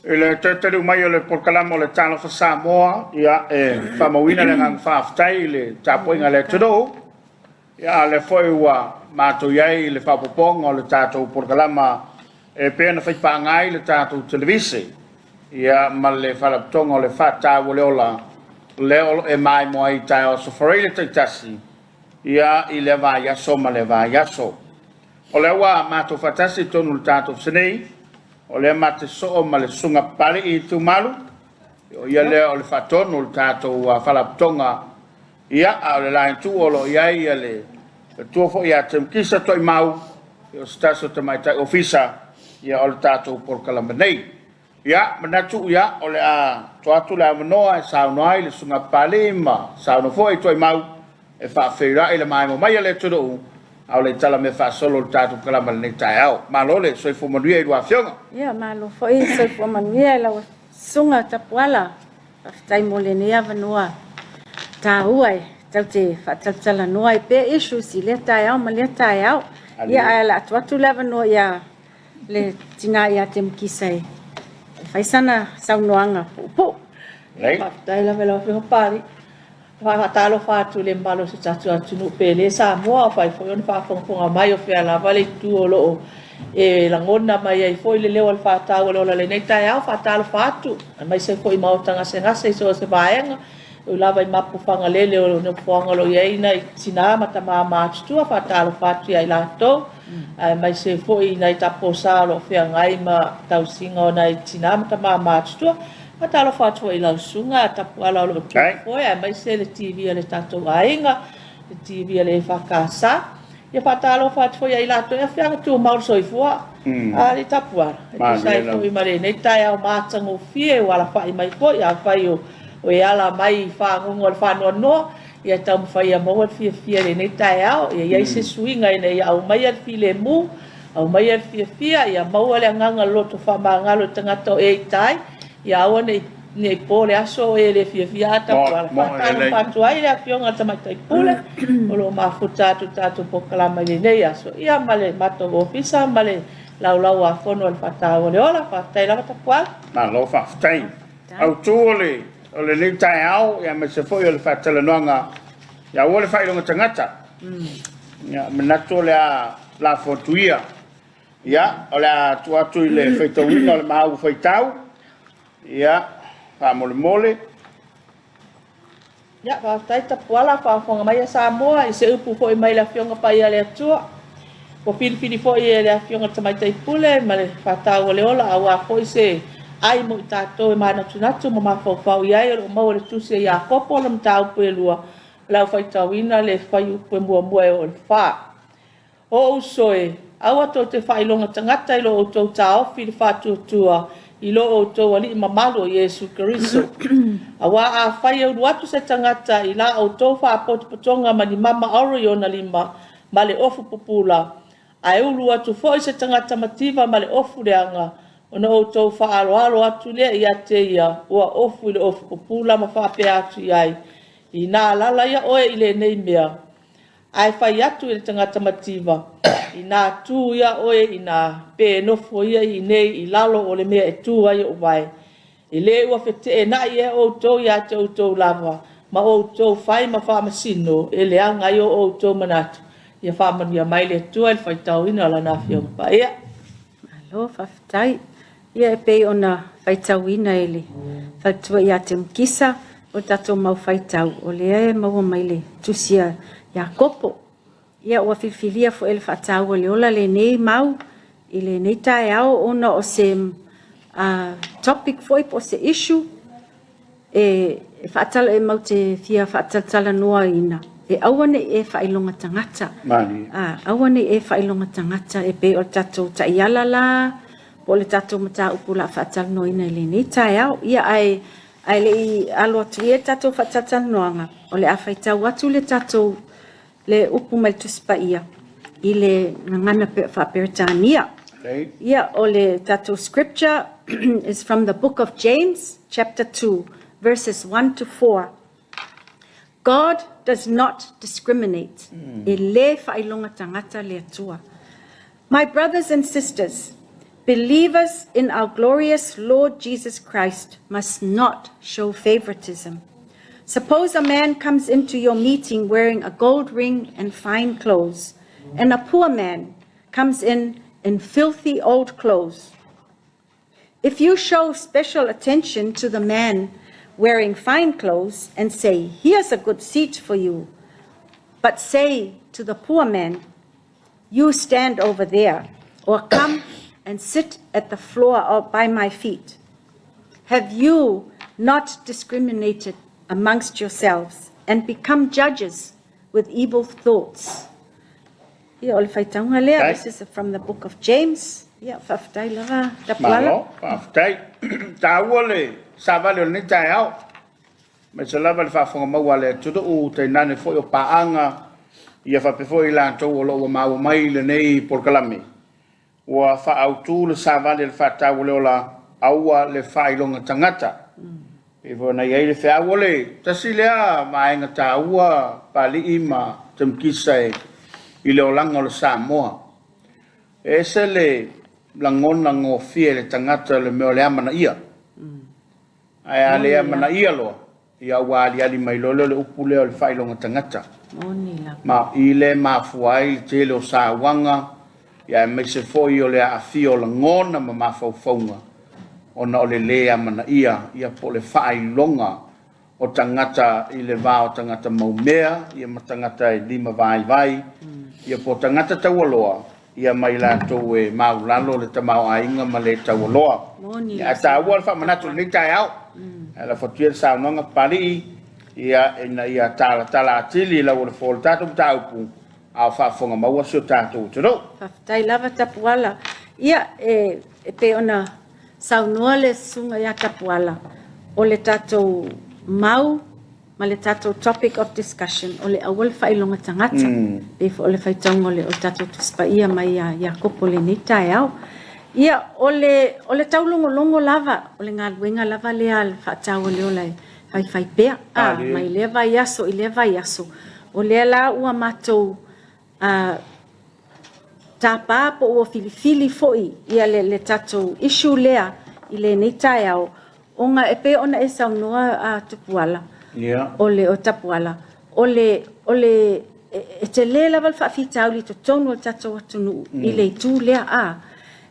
I le toe taliu mai o le polokalame o le Talofa Samoa, ia, e faamauina le agaga faafetai i le tapuaiga a le atunuu, ia, a o lea foi ua matou i ai i le faaopoopoga o le tatou polokalama e pei ona faipaaga ai le tatou televise, ia, ma le Faalapotopotoga o le Faataua o le Ola, lea o lo o e maimoa ai i taeao Aso Faraile taitasi, ia, i lea vaiaso ma lea vaiaso. O lea ua matou faatasi i totonu o le tatou Ofisa nei, o lea ma te soo ma le Susuga Papalii Tumalu, o ia lea o le faatonu o le tatou Faalapotopotoga, ia, a o le la itu o lo o i ai le matua foi ia Temekisa Toaimau, o se tasi o tamaitai ofisa ia o le tatou polokalame nei. Ia, manatu ia, o le a tuu atu le avanoa e saunoa ai le Susuga Papalii ma saunoa foi Toaimau e faafeiloai le maimoa mai a le atunuu, a o le i tala mea faasolo le tatou kalama i lenei taeao. Malo le soifua manuia i lua afioga. Ia, malo foi le soifua manuia i lau Susuga Tapuala. Faafetai mo lenei avanoa taua e tatou te faatalatalanoa ai pea issues i lea taeao ma lea taeao. Ia, ae o le a tuu atu le avanoa ia le tina ia Temekisa e fai sana saunoaga puupuu. Faafetai lava i lau Afioga Papalii. E faatalofa atu i le mamalu o si o tatou atunuu pele Samoa, o fai foi ona faafogafoga mai o fea lava le itu o lo o e lagona mai ai foi le leo o le faataua o le ola i lenei taeao. Faatalofa atu, aemaise foi i maota gasegase i so o se vaega, e ui lava i mapu Fagalele o le nofoaga o lo o i ai nai tina ma tama matutua. Faatalofa atu ia i latou, aemaise foi i nai taposa o lo o feagai ma tausiga o nai tina ma tama matutua. Faatalofa atu foi i lau susuga Tapuala o lo o tu foe, aemaise le TV a le tatou aiga, le TV a le EFKS. Ia faatalofa atu foi ia i latou e afea tumau le soifua a le Tapuala. E tusa ai foi ma lenei taeao matagofie ua alafai mai foi, afai o e ala mai i faguga o le faanoanoa, ia taumafai ia maua le fiafia i lenei taeao, ia i ai se suiga ina ia aumaia le filemu, aumaia le fiafia, ia maua le agaga loto faamagalo i tagata o e ita ai, ia aua ne i po le aso o e le fiafia a tapuala. Faatalofa atu ai le Afioga i le Tamaitai Pule o lo o mafuta atu i le tatou polokalame i lenei aso, ia ma le matou ofisa ma le laulau a fono a le Faataua o le Ola. Faafetai lava Tapuala. Malo faafetai. Autu o le o lenei taeao, aemaise foi o le faatalanoaga, ia aua le faailoga tagata. Ia, manatu o le a lafo atu ia. Ia, o le a tuu atu i le faitauina o le maau faitau. Ia, faamolemole. Ia, faafetai Tapuala, faafofoga mai a Samoa i se upu foi mai le Afioga Paia a le Atua. Ua filifili foi e le Afioga i le Tamaitai Pule ma le Faataua o le Ola aua foi se ai mo i tatou e manatunatu ma mafaufau i ai o lo o maua i le Tusi a Iakopo le mataupu e lua, o le a ou faitauina le fuaiupu e muamua e oo i le fa. O ou uso e, aua tou te faailoga tagata i lo outou taofi i le faatuatua i lo outou Alii mamalu o Iesu Keriso. Auā afai e ulu atu se tagata i la outou faapotopotoga ma ni mama auro i ona lima ma le ofu pupula, ae ulu atu foi se tagata mativa ma le ofu leaga, ona outou faaaloalo atu lea ia te ia ua ofu i le ofu pupula ma faapea atu i ai, Inā alala ia oe i lenei mea, Ae fai atu i le tagata mativa, Inā tū ia oe inā, pe e nofo ia i inei i lalo o le mea e tū ai ou vae. E le ua feteenai ea outou ia te outou lava, ma outou fai ma faamasino e leaga ai o outou manatu, ia faamanuia mai le Atua i le faitauina o Lana Afioga Paia. Malo faafetai. Ia e pei ona faitauina e le faletua ia Temekisa o le tatou mau faitau, o lea e maua mai le tusi a Iakopo. Ia ua filifilia foi e le faataua le ola lenei mau i lenei taeao ona o se topic foi po o se issue E faatala e mau te fia faatalatalanoaina, e aua ne i e faailoga tagata. Malie. A, aua ne i e faailoga tagata e pei o le tatou taiala la, po o le tatou mataupu o le a faatalanoaina i lenei taeao. Ia, ae, ae le i alo atu ia i le tatou faatalatalanoaga, o le a faitau atu le tatou, le upu mai le Tusi Paia i le gagana faa-Peretania. Okay. Ia, o le tatou scripture is from the book of James, chapter 2, verses 1 to 4. God does not discriminate. E le faailoga tagata le Atua. My brothers and sisters, Believers in our glorious Lord Jesus Christ must not show favoritism. Suppose a man comes into your meeting wearing a gold ring and fine clothes, and a poor man comes in in filthy old clothes. If you show special attention to the man wearing fine clothes and say, Here's a good seat for you, but say to the poor man, You stand over there, or come and sit at the floor or by my feet. Have you not discriminated amongst yourselves and become judges with evil thoughts? Ia, o le faitauga lea, Faafetai. this is from the book of James. Ia, faafetai lava, Tapuala. Malo, faafetai. Taua le savali o lenei taeao. Aemaise lava le faafofoga maua a le atunuu, tainane foi o paaga, ia faapea foi i latou o lo o ua maua mai lenei polokalame. Ua faaautu le savali a le Faataua le Ola, aua le faailoga tagata. Pei foi ona i ai le feau o le tasi lea vaega taua Papalii ma Temekisa e i le olaga o le Samoa. E ese le lagona gofie i le tagata o le mea o le amanaia. Ae a le amanaia loa, ia ua aliali mai loa lea o le upu lea o le faailoga tagata. Ma i le mafua ai le tele o sauaga, ia aemaise foi o le aafia o lagona ma mafaufauga ona o le lē amanaia, ia po o le faailoga o tagata i le va o tagata maumea, ia ma tagata e limavaivai, ia po o tagata taualoa, ia ma i latou e maulalo le tamaoaiga ma le taualoa. Ia, ae taua le faamanatu i lenei taeao. Ae lafo atu ia le saunoaga Papalii, ia, ina ia talatala atili i lau o le fo le tatou mataupu, a o faafofoga maua si o tatou atunuu. Faafetai lava Tapuala. Ia, e, e pei ona saunoa le susuga ia Tapuala, o le tatou mau ma le tatou topic of discussion, o le aua le faailoga tagata. Pei foi o le faitauga o le, o le tatou Tusi Paia mai ia Iakopo i lenei taeao. Ia, o le, o le taulogologo lava, o le galuega lava lea a le Faataua le Ola e faifai pea, a, mai lea vaiaso i lea vaiaso. O lea la ua matou a, tapa po ua filifili foi ia le, le tatou issue lea i lenei taeao, ona e pei ona e saunoa a Tupuala, yeah. o le o Tapuala, o le, o le e, e tele lava le faafitauli i totonu o le tatou atunuu mm. i le itu lea a.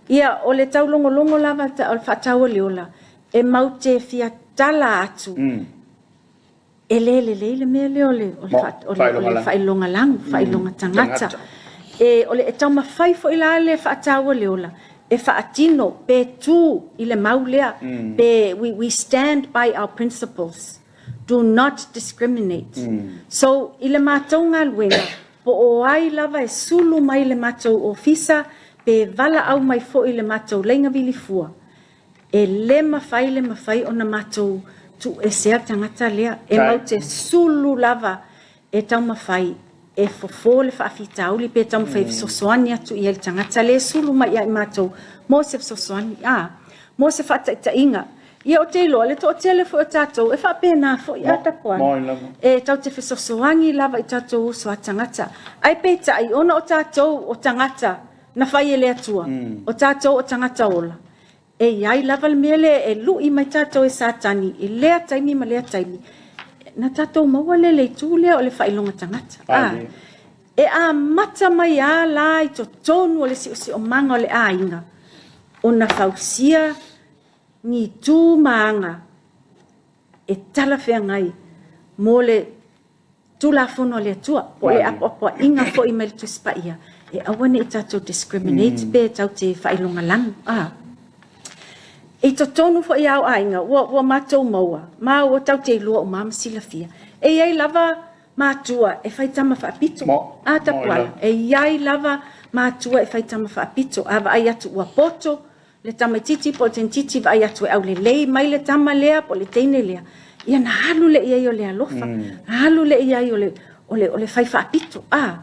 Ia, o le taulogologo lava o le faataua le ola, e mau te fia tala atu mm. E le lelei le mea lea o le, o le, o le, o le faailoga lagu, faailoga tagata. E, o le, e taumafai foi la le faataua le ola e faatino pe tu i le mau lea, mm. pe we, we stand by our principles. Do not discriminate. Mm. So, i le matou galuega, po o ai lava e sulu mai le matou ofisa, pe valaau mai foi le matou laina vilifua, E le mafai le mafai ona matou tuuesea le tagata lea. E mau te sulu lava e taumafai e fofo le faafitauli pe taumafai e fesoasoani atu i ai le tagata lea e sulu mai ia i matou mo se fesoasoani, a, mo se faataitaiga. Ia ou te iloa le toatele foi o tatou e faapena foi a Tapuana. E tatou te fesoasoani lava i tatou uso a tagata. Ae peitai ona o tatou o tagata na fai e le Atua, o tatou o tagata ola, E i ai lava le mea lea e lui mai tatou e Satani i lea taimi ma lea taimi, na tatou maua lea le itu lea o le faailoga tagata. A, e amata mai a la i totonu o le siosiomaga o le aiga ona fausia ni itu ma aga e talafeagai mo le Tulafono a le Atua, po o le apoapoaiga foi mai le Tusi Paia, e aua ne i tatou discriminate mm. pe tau te faailogalanu. Ah. I totonu foi ao aiga, ua, ua matou maua, ma ua tau te iloa o ma silafia. E iai lava matua e fai tama faapito. Mo, a tapuala. E iai lava matua e fai tama faapito. A vaai atu ua poto, le tamaitiiti po o le teinitiiti vaai atu e aulelei mai le tama lea po o le teine lea, ia na alu lea i ai o le alofa, mm. na alu lea i ai o le, o le, o le fai faapito. A,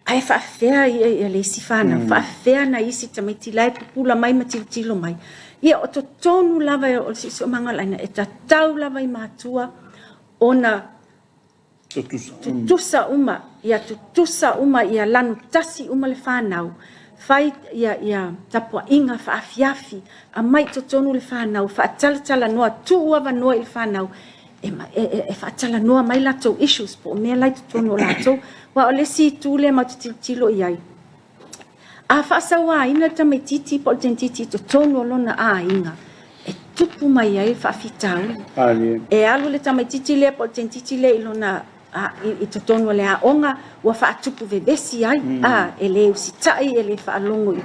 ae faafefea ia, ia le isi whanau, mm. faafefea na isi tamaiti la e pupula mai ma tilotilo mai. Ia o totonu lava o le siosiomaga o le aiga, e tatau lava i matua ona Tutusa. Tutusa uma, ia tutusa uma, ia lanutasi uma le whanau. Fai ia, ia tapuaiga faafiafi, aumai i totonu le fanau, faatalatalanoa, tuu avanoa i le fanau e, e, e, e faatalanoa mai latou issues po o mea la i totonu o latou. Aua o le isi itu lea matou te tilotilo i ai, a faasauaina le tamaitiiti po o le teinitiiti i totonu o lona aiga, e tupu mai ai faafitauli. E alu le tamaitiiti lea po o le teinitiiti lea i lona a, i, i totonu o le aoga ua faatupu vevesi ai, mm. a, e le usitai, e le faalogo i,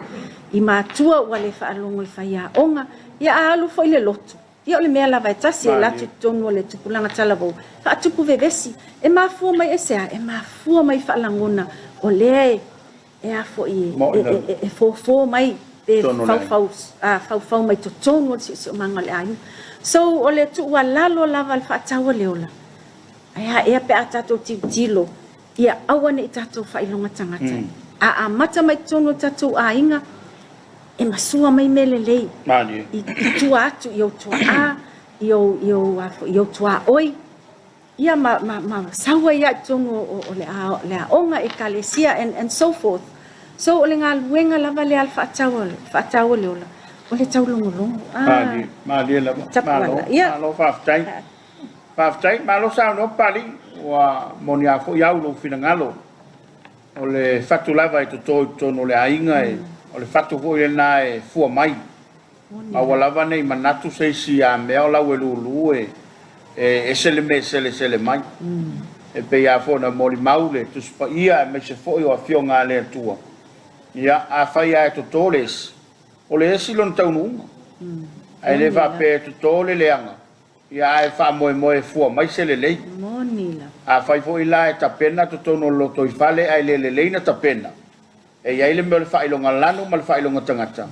i matua, ua le faalogo i faiaoga. Ia a alu foi le lotu, ia o le mea lava e tasi, e latu i totonu o le tupulaga talavou, faatupu vevesi. E mafua mai aisea? E mafua mai faalagona o lea e, e a foi e, e, e, e fofo mai pe faufau, a, faufau mai totonu o le siosiomaga o le aiga. So, o le tuualalo lava le faataua le ola, Ae a ea pe a tatou tilotilo ia aua ne i tatou faailoga tagata. Mm. A amata mai totonu o tatou aiga, e masua mai mea lelei. Malie. I, i tua atu i ou tuaa, i ou, i ou, a, i ou tuaoi, ia ma, ma, ma sau ai i totonu o, o le, a, le aoga, ekalesia, and, and so forth. So, o le galuega lava lea a le faataua, faataua le ola, o le taulogologo. Ah, malie, malie lava. Malo, malo, faafetai. Faafetai, malo saunoa Papalii, ua moni a foi au lou finagalo. O le fatu lava e toto i totonu o le aiga, e, o le fatu foi lena e fua mai. Ma ua lava nei manatu se isi a mea o lau e lulu e, e ese le mea e selesele mai. E pei lava foi ona molimau le Tusi Paia aemaise foi o Afioga a le Atua. Ia, afai lava e toto le esi, o le esi lona taunuuga. Ae le faapea e toto le leaga, Ia ae faamoemoe fua mai se lelei. Moni lava. Afai foi la e tapena totonu o le lotoifale ae le lelei na tapena, e i ai le mea o le faailoga lanu ma le faailoga tagata,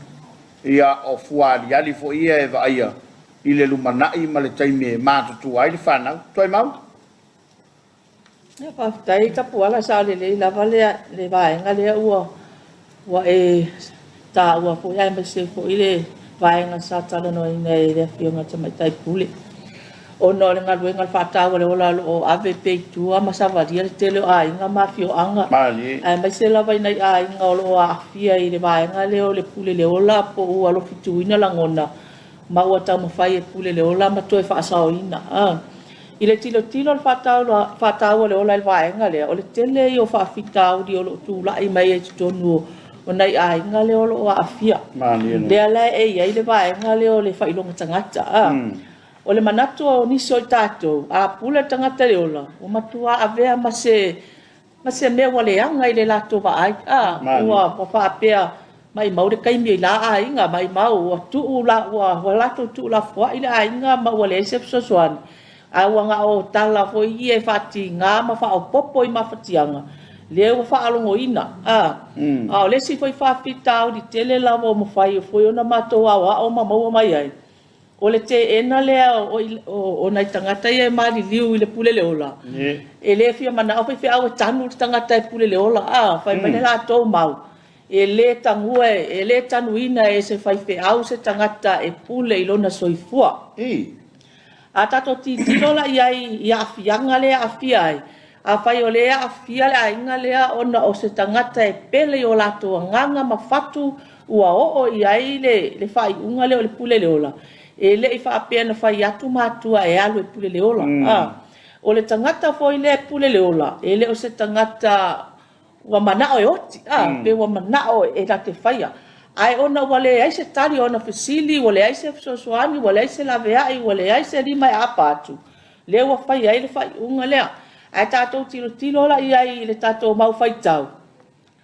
ia o fua aliali foi ia e vaaia i le lumanai ma le taimi e matutua ai le fanau. Tuaimau. Ia faafetai Tapuala, sao lelei lava le, le vaega lea ua, ua e taua foi aemaise foi le vaega sa talanoaina e le Afioga i le Tamaitai Pule. Ona o le galuega o le faataua o le ola o lo o ave pea i tua ma savalia le tele o aiga ma afioaga, aemaise lava i nai aiga o lo o aafia i le vaega lea o le pule le ola po ua lofituina lagona ma ua taumafai e pule le ola ma toe faasaoina. I le tilotilo a le faataua o le ola i le vaega lea, o le tele ia o faafitauli o lo o tulai mai ai i totonu o nai aiga lea o lo o aafia. Lea la e i ai le vaega lea o le faailoga tagata. O le manatu o nisi o i tatou, a pule le tagata i le ola, ua matua avea ma se ma se mea ua leaga i le latou vaai, a, ua, ua faapea, maimau le taimi i la aiga, maimau ua tuu la, ua, ua latou tuulafoai le aiga ma ua leai se fesoasoani, a ua na o tala foi ia e faatiga ma faaopoopo i mafatiaga, lea ua faalogoina, a. A o le isi foi faafitauli tele lava ua mafai foi ona matou aoao ma maua mai ai, O le teena lea o nai tagata ia e maliliu i le pule le ola, e le fia manao faifeau e tanu le tagata e pule le ola, a fai mai le latou mau, e le tanua, e le tanuina e se faifeau se tagata e pule i lona soifua. A tatou tilotilo la i ai i aafiaga lea e aafia ai, afai o lea e aafia le aiga lea ona o se tagata e pele i o latou agaga ma fatu Ua oo i ai le faaiuga lea o le pule le ola, e le i faapea na fai atu matua e alu e pule le ola. A o le tagata foi lea e pule le ola, e le o se tagata ua manao e oti, a, pe ua manao e na te faia. Ae ona ua leai se tali o ona fesili, ua leai se fesoasoani, ua leai se laveai, ua leai se lima e aapa atu, lea ua fai ai le faaiuga lea. Ae tatou tilotilo la i ai i le tatou mau faitau,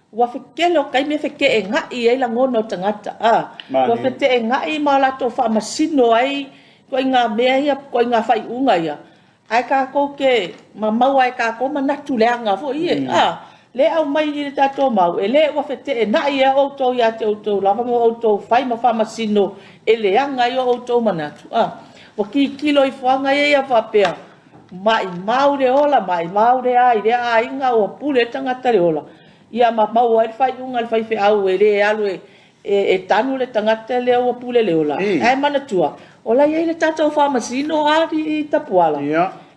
Ua tele o taimi e feteenai ai lagona o tagata, a. Ua feteenai ma o latou faamasino ai ituaiga mea ia, ituaiga faaiuga ia, ae tatou te mamau lava e tatou manatu leaga foi ia, a. Lea e aumai i le tatou mau, e le ua feteenai ai outou ia te outou lava ma outou fai ma faamasino e leaga ai o outou manatu, a. Ua tilotilo ifo lava ia ia faapea, Maimau le ola, maimau le a i lea aiga ua pule ai le tagata i le ola, ia ma maua ai le faaiuga a le faifeau e le alu e, e tanu le tagata lea ua pule le ola. Ae manatua, o la e i ai le tatou faamasino a i Tapuala,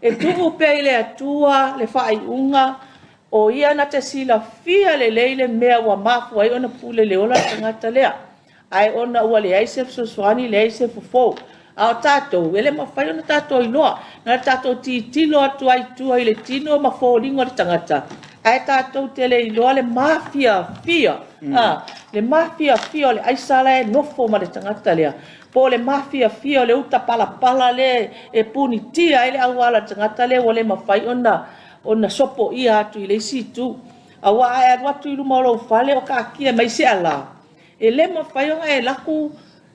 e tuu pea i le Atua le faaiuga. O ia na te silafia lelei le mea ua mafua ai ona pule le ola le tagata lea, ae ona ua leai se fesoasoani, leai se fofo. A o tatou, e le mafai ona tatou iloa, na o le tatou tilotilo atu lava i tua i le tino ma foliga o le tagata, ae tatou te le iloa le mafiafia, a, le mafiafia o le aisa la e nofo ma le tagata lea, po o le mafiafia o le uta palapala lea e punitia ai le auala o le tagata lea ua le mafai ona ona sopoia atu i le isi itu. Aua a e alu atu i luma o lou fale o taatia mai se ala, e le mafai ona e alu atu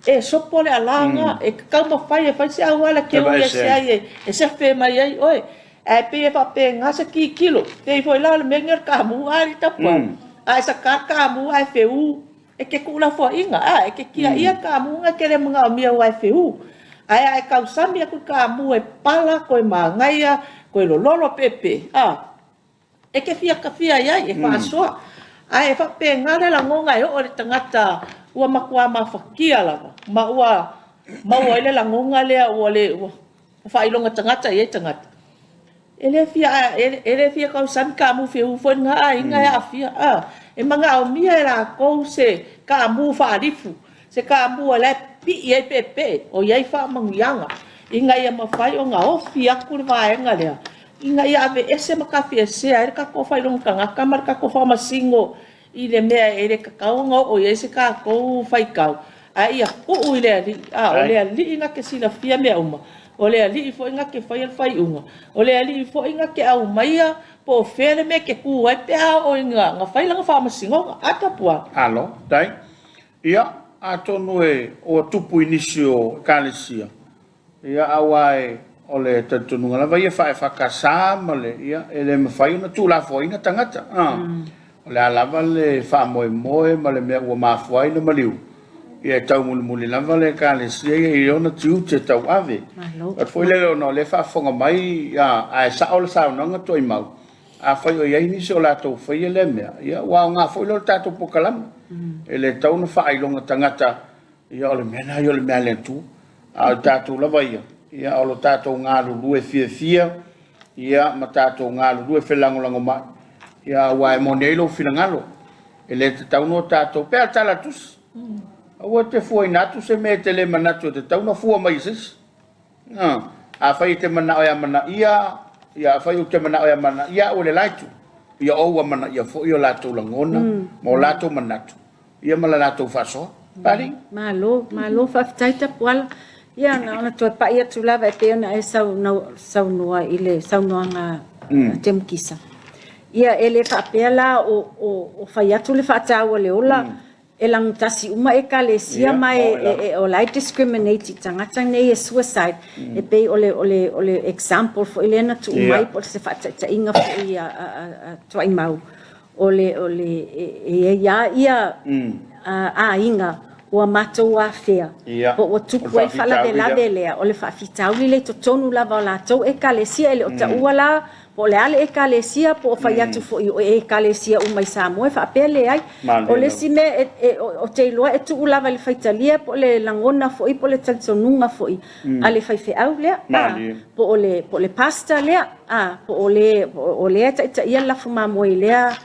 e sopo le ala lena. E taumafai e fai se auala e te ui ese ai e sefe mai ai oe. Ae pei e faapena se tilotilo. E pei foi la o le mea lenei o le kamu a alii tapuai. A e saka le kamu ae feū, e te tuulafoaiina, a, e te tiaia le kamu lena e te le manaomia aua e feū. Ae a e tausami atu i le kamu e pala, toe manaia, toe lololo peepee, a, e te fia tafia i ai, e faasoa. Ae faapena le lagona e oo i le tagata ua matua mafatia lava, ma ua maua ai le lagona lea ua le, ua faailoga tagata i ai tagata. E le fia, e le fia tausami kaamu feū foi lena aiga e aafia. A, e manaomia e latou se kaamu faalifu, se kaamu o la e pii ai peepee, o i ai faamanuiaga, ina ia mafai ona ofi atu le vaega lea, ina ia aveese ma tafiesea ai le tatou faailoga tagata ma le tatou faamasino i le mea e le tatau ona oo i ai se tatou faitau, ae ia tuu i le Alii. A, o le Alii na te silafia mea uma, o le Alii foi na te faia le faaiuga, o le Alii foi na te aumaia po o fea le mea e te tu ai pe a oo ina na fai lana faamasinoga. A Tapuala. Alo, dai. Ia, atonu e ua tupu i nisi o Ekalesia, Ia, aua e, o le talitonuga lava ia fae-EFKS ma le, ia, e le mafai ona tuulafoaina tagata. A, o le a lava le faamoemoe ma le mea ua mafua ai le maliu, ia e taumulimuli lava le Ekalesia ia i ona tiute tauave. Malo. Atu foi lele ona o lea e faafofoga mai, ia, ae sao le saunoaga Toaimau, afai o i ai nisi o latou faia lea mea, ia ua aoga foi lea o le tatou polokalame. E le tatau ona faailoga tagata Ia o le mea lena ia o le mea a le Atua. A o tatou lava ia, ia o lo tatou galulue fiafia, ia ma tatou galulue felagolagomai, ia aua e moni ai lou finagalo. E le tatau ona tatou, pei lava o le tala a le Tusi, aua e te fuaina atu se mea e te le manatu e tatau ona fua mai e se isi. Afai e te manao e amanaia, ia afai ou te manao e amanaia au e le la itu, ia ou amanaia foi o latou lagona ma o latou manatu, ia ma le latou faasoa. Pali? Malo, malo faafetai Tapuala. Ia na ona toe pai atu lava e pei ona e saunoa i le saunoaga a Temukisa. Ia e le faapea la o, o, o fai atu le faataua le ola e lagotasi uma ekalesia ma e, e, e, o la e discriminate i tagata nei e suicide. E pei o le, o le, o le example foi lea na tuu mai po o se faataitaiga foi a, a, a, a Tuaimau. O le, o le, e, e i ai lava ia aiga ua matou afea, po ua tupu ai le faalavelave lea, o le faafitauli lea i totonu lava o latou Ekalesia. E le o taua la po o le a le Ekalesia, po o fai atu foi o Ekalesia uma i Samoa e faapea, leai. O le isi mea e, e, ou te iloa e tuu lava i le faitalia po o le lagona foi po o le talitonuga foi a le faifeau lea, po o le, po o le pastor lea. A, po o le, o lea e taitaia le lafu mamoe i lea,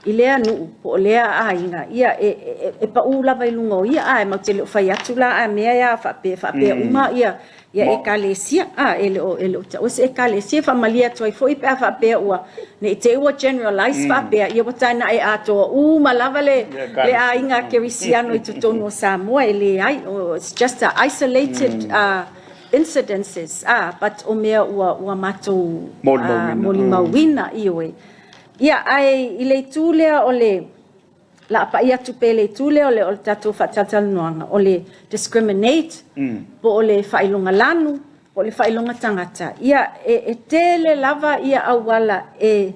i lea nuu, po o lea aiga, ia, e, e, e pau lava i luga o ia, a, e matou te le o fai atu la a mea ia faapea, faapea uma ia, ia Ekalesia, a, e le o, e le o taua se Ekalesia, e faamalie atu ai foi pe a faapea ua, ne i te i ua generalize faapea, ia ua taenae atoa uma lava le, le aiga kerisiano i totonu o Samoa, e leai, it's just a isolated, incidences, a, but o mea ua, ua matou molimauina, ioe. Ia, ae i le itu lea o le, laapai atu pea i le itu lea o le, o le tatou faatalatalanoaga, o le discriminate, po o le faailoga lanu, po o le faailoga tagata, ia, e, e tele lava ia auala e,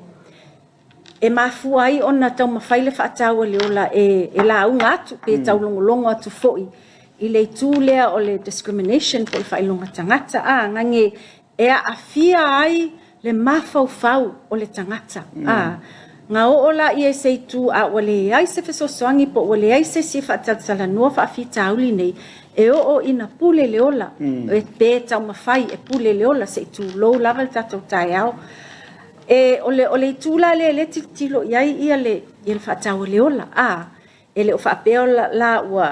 e mafua ai ona taumafai le faataua i le ola e, e lauga atu pe taulogologo atu foi i le itu lea o le discrimination po o le faailoga tagata, a, nage e aafia ai le mafaufau o le tagata, a, na oo laia i se itu a ua leai se fesoasoani po ua leai se isi e faatalatalanoa faafitauli nei, e oo ina pule le ola, e pe taumafai e pule le ola se i tulou lava le tatou taeao. E, o le, o le itu la lea lea e tilotilo i ai ia le, ia le faataualeola, a, e le o faapea la ua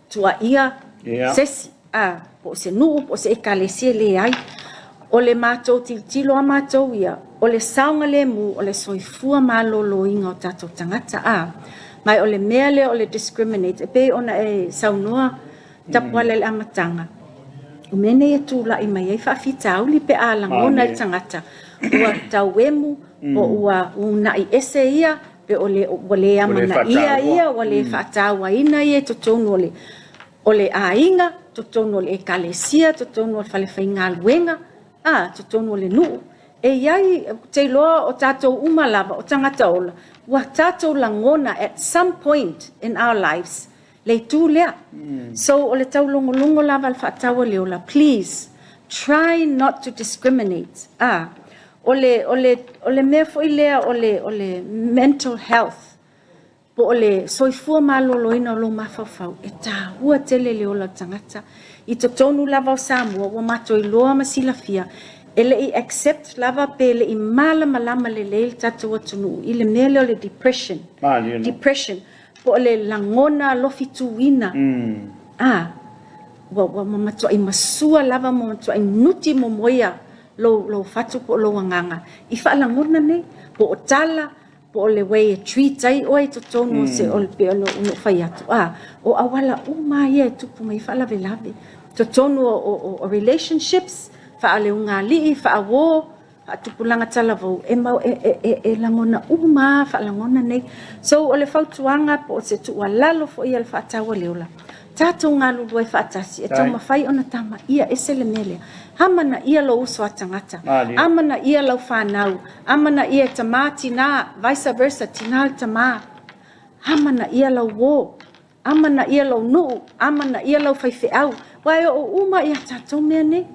tuuaia Ia. se isi, a, po o se nuu, po o se ekalesia, leai. O le matou tilotilo a matou ia, o le saogalemu o le soifua maloloina o tatou tagata, a. Ma o le mea lea o le discriminate, e pei ona e saunoa Tapuala i le amataga, o mea nei e tulai mai ai faafitauli pe a lagona e le tagata ua tauemu po ua uunai ese ia, pe o le, ua le amanaia ia, ua le faatauaina ia i totonu o le aiga, totonu o le ekalesia, totonu o le falefaigaluega, a, totonu o le nuu. E i ai, ou te iloa o tatou uma lava, o tagata ola, ua tatou lagona at some point in our lives le itu lea. So o le taulogologo lava a le faataualeola, please, try not to discriminate. A, o le mea foi lea o le mental health, po o le soifua maloloina o lou mafaufau, e taua tele le ola o le tagata. I totonu lava o Samoa, ua matou iloa ma silafia, e le i accept lava pe le i malamalama lelei le tatou atunuu i le mea lea o le depression. Malie no. Depression, po o le lagona lofituina. A, ua matuai masua lava ma matuai nuti momoia lou fatu po o lou agaga i faalagona nei, po o tala, po o le way e treat ai oe i totonu o se o le pei ona ou fai atu. A, o auala uma ia e tupu mai faalavelave. Totonu o relationships, faaleugali'i, faauo, faatupulaga talavou, e, mau, e, e, e, e lagona uma faalagona nei. So o le fautuaga po o se tuualalo foi a le faataualeola, tatou galulue faatasi e taumafai ona tamaia ese le mea lea. Amanaia lou uso a tagata, amanaia lau fanau, amanaia e tamā tinā, vice versa, tinā le tamā. Amanaia lau uo, amanaia lou nuu, amanaia lau faifeau. Aua e oo uma ia tatou mea nei.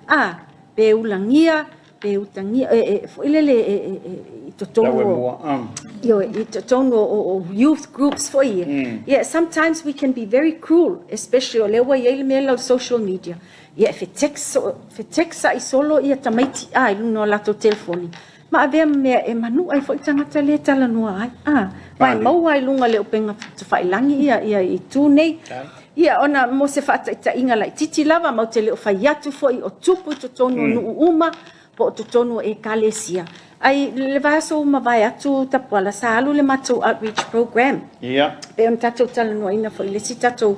A, pe ulagia, pe utagia, e, foi lele e, i totonu o, ioe, i totonu o youth groups foi ia. Yeah, sometimes we can be very cruel, especially o lea ua i ai le mea lea o social media. Ia, e fetext solo ia tamaiti a i luga o latou telefoni. Ma avea ma mea e manu ai foi tagata le talanoa ai. A, ma e maua ai luga le upega tafailangi ia i tu nei. Ia, ona mo se faataitaiga laitiiti lava, matou te le o fai atu foi o tupu i totonu o nuu uma, po o totonu o ekalesia. Ai le vaiaso ua mavae atu Tapuala, sa alu le matou outreach program. Pe ona tatou talanoaina foi le isi tatou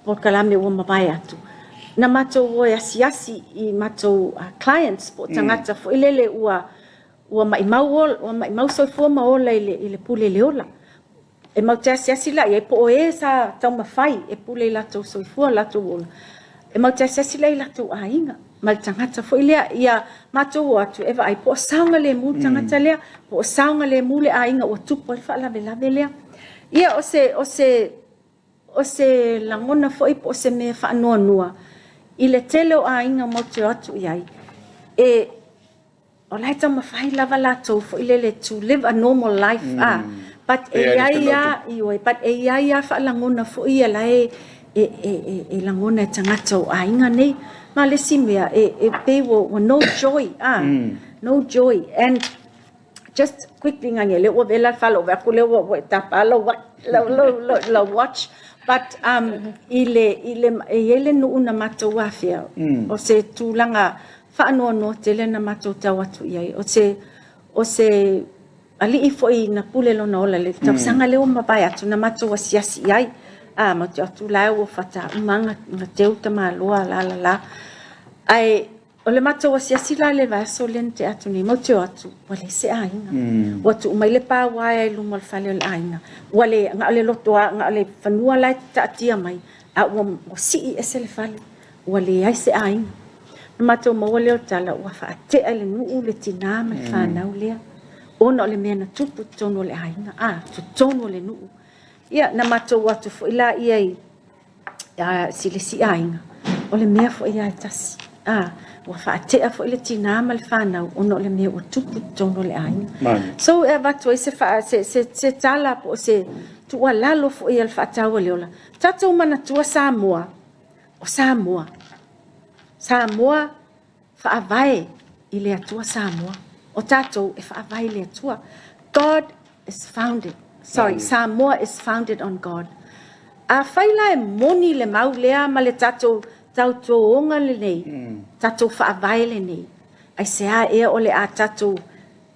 polokalame ua mavae atu. Na matou o e asiasi i matou clients po o tagata foi lele ua maimau ola, ua maimau soifua ma ola i le pule le ola. E matou te asiasi la i ai po o e sa taumafai e pule i latou soifua latou ola. E matou te asiasi la i latou aiga ma le tagata foi lea ia matou o atu e vaai po o saogalemu le tagata lea, po o saogalemu le aiga ua tupu ai le faalavelave lea. Ia o se lagona foi po o se mea faanoanoa i le tele o aiga matou te o atu i ai, e o la e taumafai lava latou foi lele to live a normal life, ah, but e i ai a ioe, but e i ai a faalagona foi ia la e lagona e tagata o aiga nei. Ma le isi mea e pei ua no joy, ah, no joy. And just quickly ngange le ua vela falo ve aku le ua tapa lau watch, but i le e i ai le nuu na matou afea, o se tulaga faanoanoa tele na matou tau atu i ai, o se alii foi na pule lona ola le tausaga lea ua mavae atu na matou asiasi i ai. A matou atu la ua fata uma nga teu tamaloa la la la, ae o le matou asiasi la le vaiaso lea na tea atu nei, matou te o atu ua leai se aiga. Ua tuu mai le pa uaea i luma o le fale o le aiga, ua le na o le loto na o le fanua la e taatia mai, a ua sii ese le fale, ua leai se aiga. Na matou maua lea o le tala ua faatea le nuu le tinā ma le fanau lea, ona o le mea na tupu i totonu o le aiga, a, totonu o le nuu. Ia, na matou atu foi la ia i silesi aiga, o le mea foi ia e tasi. A, ua faatea foi le tinā ma le fanau ona o le mea ua tupu i totonu o le aiga. So e avatu ai se, fa, se, se, se tala po o se tuualalo foi a le faataualeola. Tatou manatua Samoa, o Samoa. Samoa faavae i le Atua Samoa. O tatou e faavae i le Atua. God is founded, sorry, Samoa is founded on God. Afai la e moni le mau lea ma le tatou tautoga lenei, tatou faavae lenei, aisea ea o le a tatou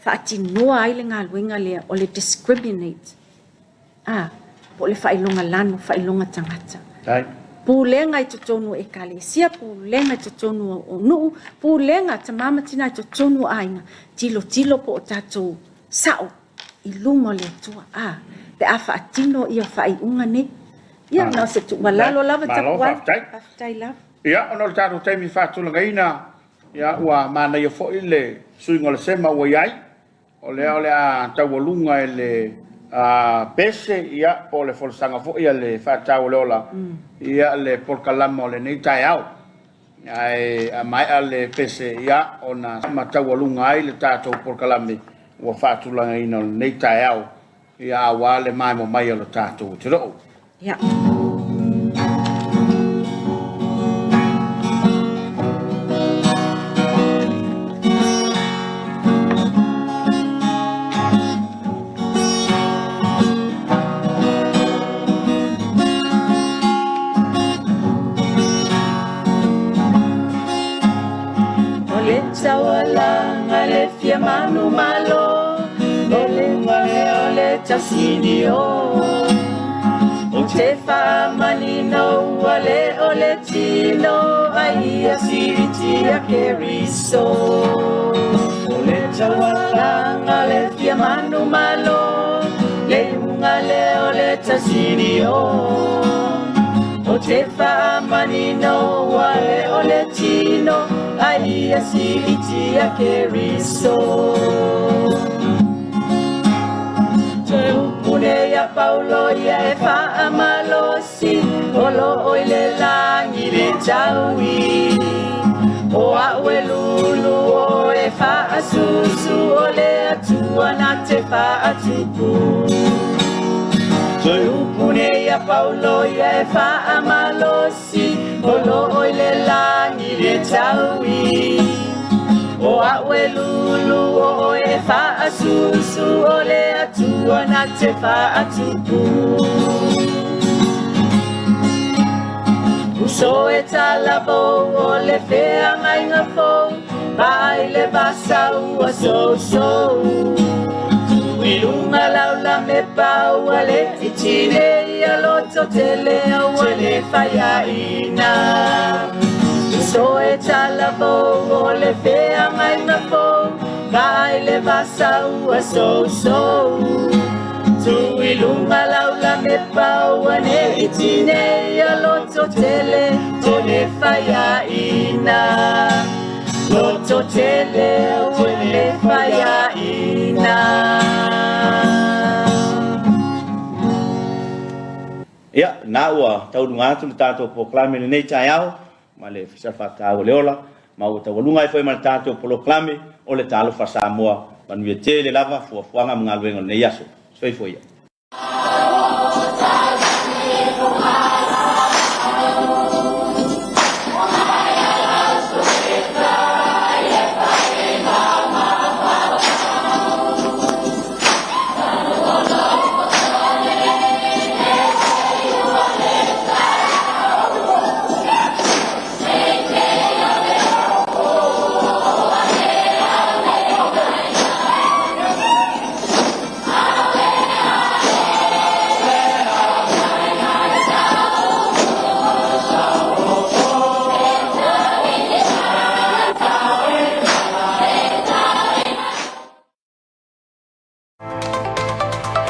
faatinoa ai le galuega lea o le discriminate, a, po o le faailoga lanu, faailoga tagata. Pulega i totonu o ekalesia, pulega i totonu o nuu, pulega tama ma tina i totonu o aiga, tilotilo po o tatou sao i luma o le Atua, a, pe a faatino ia faaiuga nei. Ia, na o se tuualalo lava Tapuai. Faafetai lava. Ia, ona o le tatou taimi faatulagaina, ia, ua manaia foi le suiga o le sema ua i ai. O lea o le a taualuga e le pese, ia, po o le folasaga foi a le Faatau o le Ola, ia, le polokalama o lenei taeao. Ae a maea le pese, ia, ona ma taualuga ai le tatou polokalame ua faatulagaina o lenei taeao, ia, aua le maemo mai o le tatou atunuu. Ia. O le taualaga le fia manumalo, o le male o le tausinio. Ou te faamanino ua le o le tino, a ia siitia Keriso. O le taualaga le fia manumalo, le iuga lea o le tausinio. Ou te faamanino ua le o le tino, a ia siitia Keriso. Toe upu nei a Paulo ia e faamalosi, o loo i le lagi le taui. O a'u e lulu o e faasusu, o le Atua na te faatupu. Toe upu nei a Paulo ia e faamalosi, o loo i le lagi le taui. O a'u e lulu o e faasusu, o le Atua na te faatupu. Uso e talavou o le feagaiga fou, vaai le vasa ua sousou. Tu i luga lau lamepa ua le itine ia loto tele aua le faiaina. Uso e talavou o le feagaiga fou, vaai le vasa ua sousou. Tu i luga lau lamepa ua ne itine ia loto tele tole faiaina. Loto tele ua le faiaina. Ia, na ua taualuga atu le tatou polokalame i lenei taeao ma le Ofisa Faatau o le Ola, ma ua taualuga ai foi ma le tatou polokalame o le Talofa Samoa. Manuia tele lava fuafuaga ma galuega o lenei aso. Soifua ia.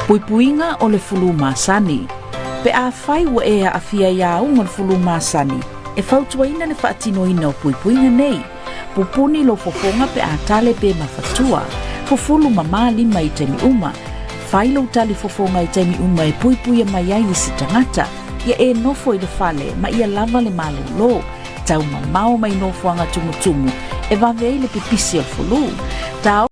Puipuiga o le fulu masani. Pe afai ua e aafia i auga o le fulu masani, e fautuaina le faatinoina o puipuiga nei. Pupuni lou fofoga pe a tale pe mafatua. Fufulu mamā lima i taimi uma. Fai lou tali fofoga i taimi uma e puipuia mai ai isi tagata. Ia e nofo i le fale ma ia lava le malōlō. Tau mamao mai nofoaga tumutumu e vave ai le pipisi o le fulu. Tao.